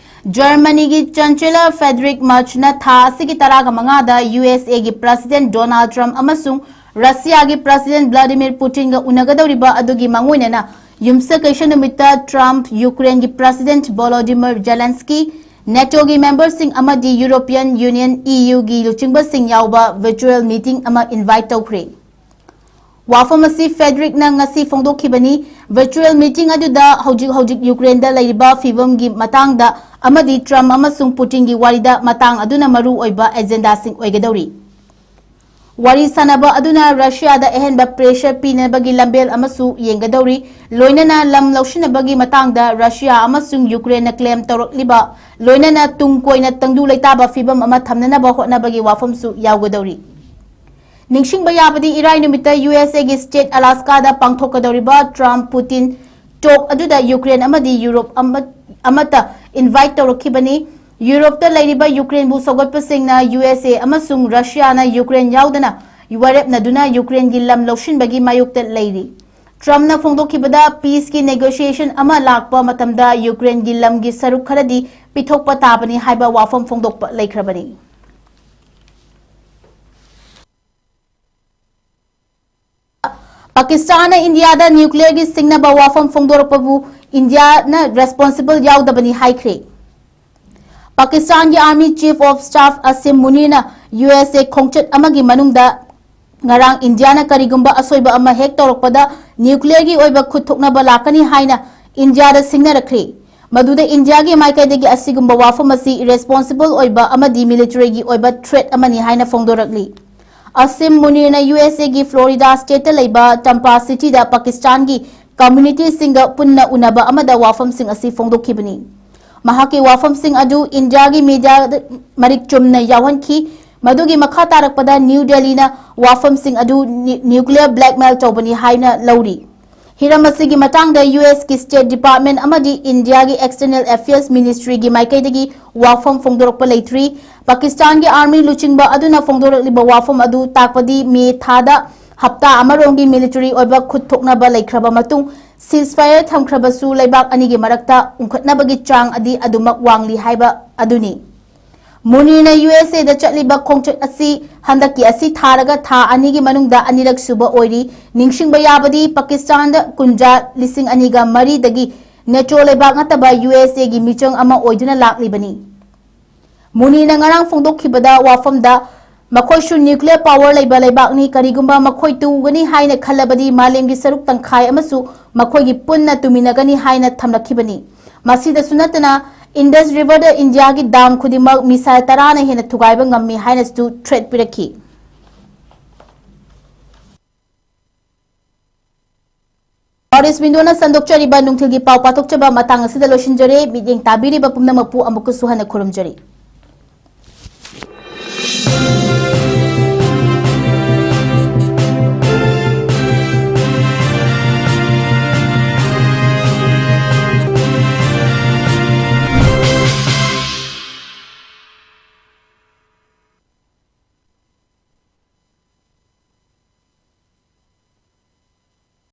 ꯖꯔꯃꯅꯤꯒꯤ ꯆꯥꯟꯁꯦꯂꯔ ꯐ꯭ꯔꯦꯗꯔꯤꯛ ꯃꯥꯔꯆꯅ ꯊꯥ ꯑꯁꯤꯒꯤ ꯇꯔꯥꯒ ꯃꯉꯥꯗ ꯌꯨ ꯑꯦꯁ ꯑꯦꯒꯤ ꯄ꯭ꯔꯁꯤꯗꯦꯟꯠ ꯗꯣꯅꯥꯜꯗ ꯇ꯭ꯔꯝꯞ ꯑꯃꯁꯨꯡ ꯔꯁꯤꯌꯥꯒꯤ ꯄ꯭ꯔꯁꯤꯗꯦꯟꯠ ꯚ꯭ꯂꯥꯗꯤꯃꯤꯔ ꯄꯨꯇꯤꯟꯒ ꯎꯅꯒꯗꯧꯔꯤꯕ ꯑꯗꯨꯒꯤ ꯃꯥꯡꯑꯣꯏꯅꯅ ꯌꯨꯝꯁꯀꯩꯁ ꯅꯨꯃꯤꯠꯇ ꯇ꯭ꯔꯝꯞ, ꯌꯨꯀ꯭ꯔꯦꯟꯒꯤ ꯄ꯭ꯔꯁꯤꯗꯦꯟꯠ ꯚꯣꯂꯣꯗꯤꯃꯤꯔ ꯖꯦꯂꯦꯟꯁꯀꯤ, ꯅꯦꯇꯣꯒꯤ ꯃꯦꯝꯕꯔꯁꯤꯡ ꯑꯃꯗꯤ ꯌꯨꯔꯣꯄꯤꯌꯟ ꯌꯨꯅꯤꯌꯟ, ꯏ ꯌꯨꯒꯤ ꯂꯨꯆꯤꯡꯕꯁꯤꯡ ꯌꯥꯎꯕ ꯚꯔꯆꯨꯑꯦꯜ ꯃꯤꯇꯤꯡ ꯑꯃ ꯏꯟꯚꯥꯏꯠ ꯇꯧꯈ꯭ꯔꯦ꯫ ꯋꯥꯐꯝ ꯑꯁꯤ ꯐ꯭ꯔꯦꯗꯔꯤꯛꯅ ꯉꯁꯤ ꯐꯣꯡꯗꯣꯛꯈꯤꯕꯅꯤ꯫ ꯚꯔꯆꯨꯑꯦꯜ ꯃꯤꯇꯤꯡ ꯑꯗꯨꯗ ꯍꯧꯖꯤꯛ ꯍꯧꯖꯤꯛ ꯌꯨꯀ꯭ꯔꯦꯟꯗ ꯂꯩꯔꯤꯕ ꯐꯤꯚꯝꯒꯤ ꯃꯇꯥꯡꯗ ꯑꯃꯗꯤ ꯇ꯭ꯔꯝꯞ ꯑꯃꯁꯨꯡ ꯄꯨꯇꯤꯟꯒꯤ ꯋꯥꯔꯤꯗ ꯃꯇꯥꯡ ꯑꯗꯨꯅ ꯃꯔꯨ ꯑꯣꯏꯕ ꯑꯦꯖꯦꯟꯗꯥꯁꯤꯡ ꯑꯣꯏꯒꯗꯧꯔꯤ꯫ ꯋꯥꯔꯤ ꯁꯥꯟꯅꯕ ꯑꯗꯨꯅ ꯔꯁꯤꯌꯥꯗ ꯑꯍꯦꯟꯕ pressure ꯄꯤꯅꯕꯒꯤ ꯂꯝꯕꯦꯜ ꯑꯃꯁꯨ ꯌꯦꯡꯒꯗꯧꯔꯤ꯫ ꯂꯣꯏꯅꯅ ꯂꯝ ꯂꯧꯁꯤꯟꯅꯕꯒꯤ ꯃꯇꯥꯡꯗ ꯔꯁꯤꯌꯥ ꯑꯃꯁꯨꯡ ꯌꯨꯀ꯭ꯔꯦꯟꯅ claim ꯇꯧꯔꯛꯂꯤꯕ, ꯂꯣꯏꯅꯅ ꯇꯨꯡ ꯀꯣꯏꯅ ꯇꯪꯗꯨ ꯂꯩꯇꯥꯕ ꯐꯤꯕꯝ ꯑꯃ ꯊꯝꯅꯅꯕ ꯍꯣꯠꯅꯕꯒꯤ ꯋꯥꯐꯝꯁꯨ ꯌꯥꯎꯒꯗꯧꯔꯤ꯫ ꯅꯤꯡꯁꯤꯡꯕ ꯌꯥꯕꯗꯤ, ꯏꯔꯥꯏ ꯅꯨꯃꯤꯠꯇ ꯌꯨ ꯑꯦꯁ ꯑꯦꯒꯤ state Alaska ꯗ ꯄꯥꯡꯊꯣꯛꯀꯗꯧꯔꯤꯕ Trump Putin talk ꯑꯗꯨꯗ ꯌꯨꯀ꯭ꯔꯦꯟ ꯑꯃꯗꯤ ꯌꯨꯔꯣꯞ ꯑꯃ-, ꯑꯃꯠꯇ invite ꯇꯧꯔꯛꯈꯤꯕꯅꯤ꯫ ꯌꯨꯔꯣꯞꯇ ꯂꯩꯔꯤꯕ ꯌꯨꯀ꯭ꯔꯦꯟꯕꯨ ꯁꯧꯒꯠꯄꯁꯤꯡꯅ ꯌꯨ ꯑꯦꯁ ꯑꯦ ꯑꯃꯁꯨꯡ ꯔꯁꯤꯌꯥꯅ ꯌꯨꯀ꯭ꯔꯦꯟ ꯌꯥꯎꯗꯅ ꯋꯥꯔꯦꯞꯅꯗꯨꯅ ꯌꯨꯀ꯭ꯔꯦꯟꯒꯤ ꯂꯝ ꯂꯧꯁꯤꯟꯕꯒꯤ ꯃꯥꯌꯣꯛꯇ ꯂꯩꯔꯤ꯫ ꯇ꯭ꯔꯝꯞꯅ ꯐꯣꯡꯗꯣꯛꯈꯤꯕꯗ, peace ꯀꯤ negotiation ꯑꯃ ꯂꯥꯛꯄ ꯃꯇꯝꯗ ꯌꯨꯀ꯭ꯔꯦꯟꯒꯤ ꯂꯝꯒꯤ ꯁꯔꯨꯛ ꯈꯔꯗꯤ ꯄꯤꯊꯣꯛꯄ ꯇꯥꯕꯅꯤ ꯍꯥꯏꯕ ꯋꯥꯐꯝ ꯐꯣꯡꯗꯣꯛꯄ ꯂꯩꯈ꯭ꯔꯕꯅꯤ꯫ ꯄꯥꯀꯤꯁꯇꯥꯟꯅ ꯏꯟꯗꯤꯌꯥꯗ nuclear ꯒꯤ ꯁꯤꯡꯅꯕ ꯋꯥꯐꯝ ꯐꯣꯡꯗꯣꯔꯛꯄꯕꯨ ꯏꯟꯗꯤꯌꯥꯅ responsible ꯌꯥꯎꯗꯕꯅꯤ ꯍꯥꯏꯈ꯭ꯔꯦ꯫ ꯄꯥꯀꯤꯁꯇꯥꯟꯒꯤ Army Chief of Staff Asim ꯃꯨꯅꯤꯔꯅ ꯌꯨ ꯑꯦꯁ ꯑꯦ ꯈꯣꯡꯆꯠ ꯑꯃꯒꯤ ꯃꯅꯨꯡꯗ ꯉꯔꯥꯡ ꯏꯟꯗꯤꯌꯥꯅ ꯀꯔꯤꯒꯨꯝꯕ ꯑꯁꯣꯏꯕ ꯑꯃ ꯍꯦꯛ ꯇꯧꯔꯛꯄꯗ nuclear ꯒꯤ ꯑꯣꯏꯕ ꯈꯨꯠ ꯊꯣꯛꯅꯕ ꯂꯥꯛꯀꯅꯤ ꯍꯥꯏꯅ ꯏꯟꯗꯤꯌꯥꯗ ꯁꯤꯡꯅꯔꯛꯈ꯭ꯔꯦ꯫ ꯃꯗꯨꯗ ꯏꯟꯗꯤꯌꯥꯒꯤ ꯃꯥꯏꯀꯩꯗꯒꯤ ꯑꯁꯤꯒꯨꯝꯕ ꯋꯥꯐꯝ ꯑꯁꯤ responsible ꯑꯣꯏꯕ ꯑꯃꯗꯤ military ꯒꯤ ꯑꯣꯏꯕ threat ꯑꯃꯅꯤ ꯍꯥꯏꯅ ꯐꯣꯡꯗꯣꯔꯛꯂꯤ꯫ ꯑꯁꯤꯝ ꯃꯨꯅꯤꯔꯅ ꯌꯨ ꯑꯦꯁ ꯑꯦ ꯒꯤ ꯐ꯭ꯂꯣꯔꯤꯗꯥ state ꯇ ꯂꯩꯕ ꯇꯝꯄꯥ city ꯗ ꯄꯥꯀꯤꯁꯇꯥꯟꯒꯤ community ꯁꯤꯡꯒ ꯄꯨꯟꯅ ꯎꯅꯕ ꯑꯃꯗ ꯋꯥꯐꯝꯁꯤꯡ ꯑꯁꯤ ꯐꯣꯡꯗꯣꯛꯈꯤꯕꯅꯤ꯫ ꯃꯍꯥꯛꯀꯤ ꯋꯥꯐꯝꯁꯤꯡ ꯑꯗꯨ ꯏꯟꯗꯤꯌꯥꯒꯤ media ꯗ ꯃꯔꯤꯛ ꯆꯨꯝꯅ ꯌꯥꯎꯍꯟꯈꯤ꯫ ꯃꯗꯨꯒꯤ ꯃꯈꯥ ꯇꯥꯔꯛꯄꯗ ꯅ꯭ꯌꯨ ꯗꯦꯜꯂꯤꯅ ꯋꯥꯐꯝꯁꯤꯡ ꯑꯗꯨ ꯅ꯭ꯌꯨ-, nuclear blackmail ꯇꯧꯕꯅꯤ ꯍꯥꯏꯅ ꯂꯧꯔꯤ꯫ ꯍꯤꯔꯝ ꯑꯁꯤꯒꯤ ꯃꯇꯥꯡꯗ ꯌꯨ ꯑꯦꯁ ꯀꯤ State Department ꯑꯃꯗꯤ ꯏꯟꯗꯤꯌꯥꯒꯤ External Affairs Ministry ꯒꯤ ꯃꯥꯏꯀꯩꯗꯒꯤ ꯋꯥꯐꯝ ꯐꯣꯡꯗꯣꯔꯛꯄ ꯂꯩꯇ꯭ꯔꯤ꯫ ꯄꯥꯀꯤꯁꯇꯥꯟꯒꯤ army ꯂꯨꯆꯤꯡꯕ ꯑꯗꯨꯅ ꯐꯣꯡꯗꯣꯔꯛꯂꯤꯕ ꯋꯥꯐꯝ ꯑꯗꯨ ꯇꯥꯛꯄꯗꯤ ꯃꯦ ꯊꯥꯗ ꯍꯞꯇꯥ ꯑꯃꯔꯣꯝꯒꯤ military ꯑꯣꯏꯕ ꯈꯨꯠ ꯊꯣꯛꯅꯕ ꯂꯩꯈ꯭ꯔꯕ ꯃꯇꯨꯡ ceasefire ꯊꯝꯈ꯭ꯔꯕꯁꯨ ꯂꯩꯕꯥꯛ ꯑꯅꯤꯒꯤ ꯃꯔꯛꯇ ꯎꯪꯈꯠꯅꯕꯒꯤ ꯆꯥꯡ ꯑꯗꯤ ꯑꯗꯨꯃꯛ ꯋꯥꯡꯂꯤ ꯍꯥꯏꯕ ꯑꯗꯨꯅꯤ꯫ ꯃꯨꯅꯤꯔꯅ ꯌꯨ ꯑꯦꯁ ꯑꯦꯗ ꯆꯠꯂꯤꯕ ꯈꯣꯡꯆꯠ ꯑꯁꯤ ꯍꯟꯗꯛꯀꯤ ꯑꯁꯤ ꯊꯥꯔꯒ ꯊꯥ ꯑꯅꯤꯒꯤ ꯃꯅꯨꯡꯗ ꯑꯅꯤꯔꯛ ꯁꯨꯕ ꯑꯣꯏꯔꯤ꯫ ꯅꯤꯡꯁꯤꯡꯕ ꯌꯥꯕꯗꯤ ꯄꯥꯀꯤꯁꯇꯥꯟꯗ ꯀꯨꯟꯖꯥ ꯂꯤꯁꯤꯡ ꯑꯅꯤꯒ ꯃꯔꯤꯗꯒꯤ NATO ꯂꯩꯕꯥꯛ ꯅꯠꯇꯕ ꯌꯨ ꯑꯦꯁ ꯑꯦꯒꯤ ꯃꯤꯆꯪ ꯑꯃ ꯑꯣꯏꯗꯨꯅ ꯂꯥꯛꯂꯤꯕꯅꯤ꯫ ꯃꯨꯅꯤꯔꯅ ꯉꯔꯥꯡ ꯐꯣꯡꯗꯣꯛꯈꯤꯕꯗ ꯋꯥꯐꯝꯗ ꯃꯈꯣꯏꯁꯨ nuclear power ꯂꯩꯕ ꯂꯩꯕꯥꯛꯅꯤ, ꯀꯔꯤꯒꯨꯝꯕ ꯃꯈꯣꯏ ꯇꯨꯒꯅꯤ ꯍꯥꯏꯅ ꯈꯜꯂꯕꯗꯤ ꯃꯥꯂꯦꯝꯒꯤ ꯁꯔꯨꯛ ꯇꯪꯈꯥꯏ ꯑꯃꯁꯨ ꯃꯈꯣꯏꯒꯤ ꯄꯨꯟꯅ ꯇꯨꯃꯤꯟꯅꯒꯅꯤ ꯍꯥꯏꯅ ꯊꯝꯂꯛꯈꯤꯕꯅꯤ꯫ ꯃꯁꯤꯗꯁꯨ ꯅꯠꯇꯅ Indus River ꯗ ꯏꯟꯗꯤꯌꯥꯒꯤ dam ꯈꯨꯗꯤꯡꯃꯛ missile ꯇꯔꯥꯅ ꯍꯦꯟꯅ ꯊꯨꯒꯥꯏꯕ ꯉꯝꯃꯤ ꯍꯥꯏꯅꯁꯨ threat ꯄꯤꯔꯛꯈꯤ꯫ North East Window ꯅ ꯁꯟꯗꯣꯛꯆꯔꯤꯕ ꯅꯨꯡꯊꯤꯜꯒꯤ ꯄꯥꯎ ꯄꯥꯊꯣꯛꯆꯕ ꯃꯇꯥꯡ ꯑꯁꯤꯗ ꯂꯣꯏꯁꯤꯟꯖꯔꯦ꯫ ꯃꯤꯠꯌꯦꯡ ꯇꯥꯕꯤꯔꯤꯕ ꯄꯨꯝꯅꯃꯛꯄꯨ ꯑꯃꯨꯛꯀꯁꯨ ꯍꯟꯅ ꯈꯨꯔꯨꯝꯖꯔꯤ꯫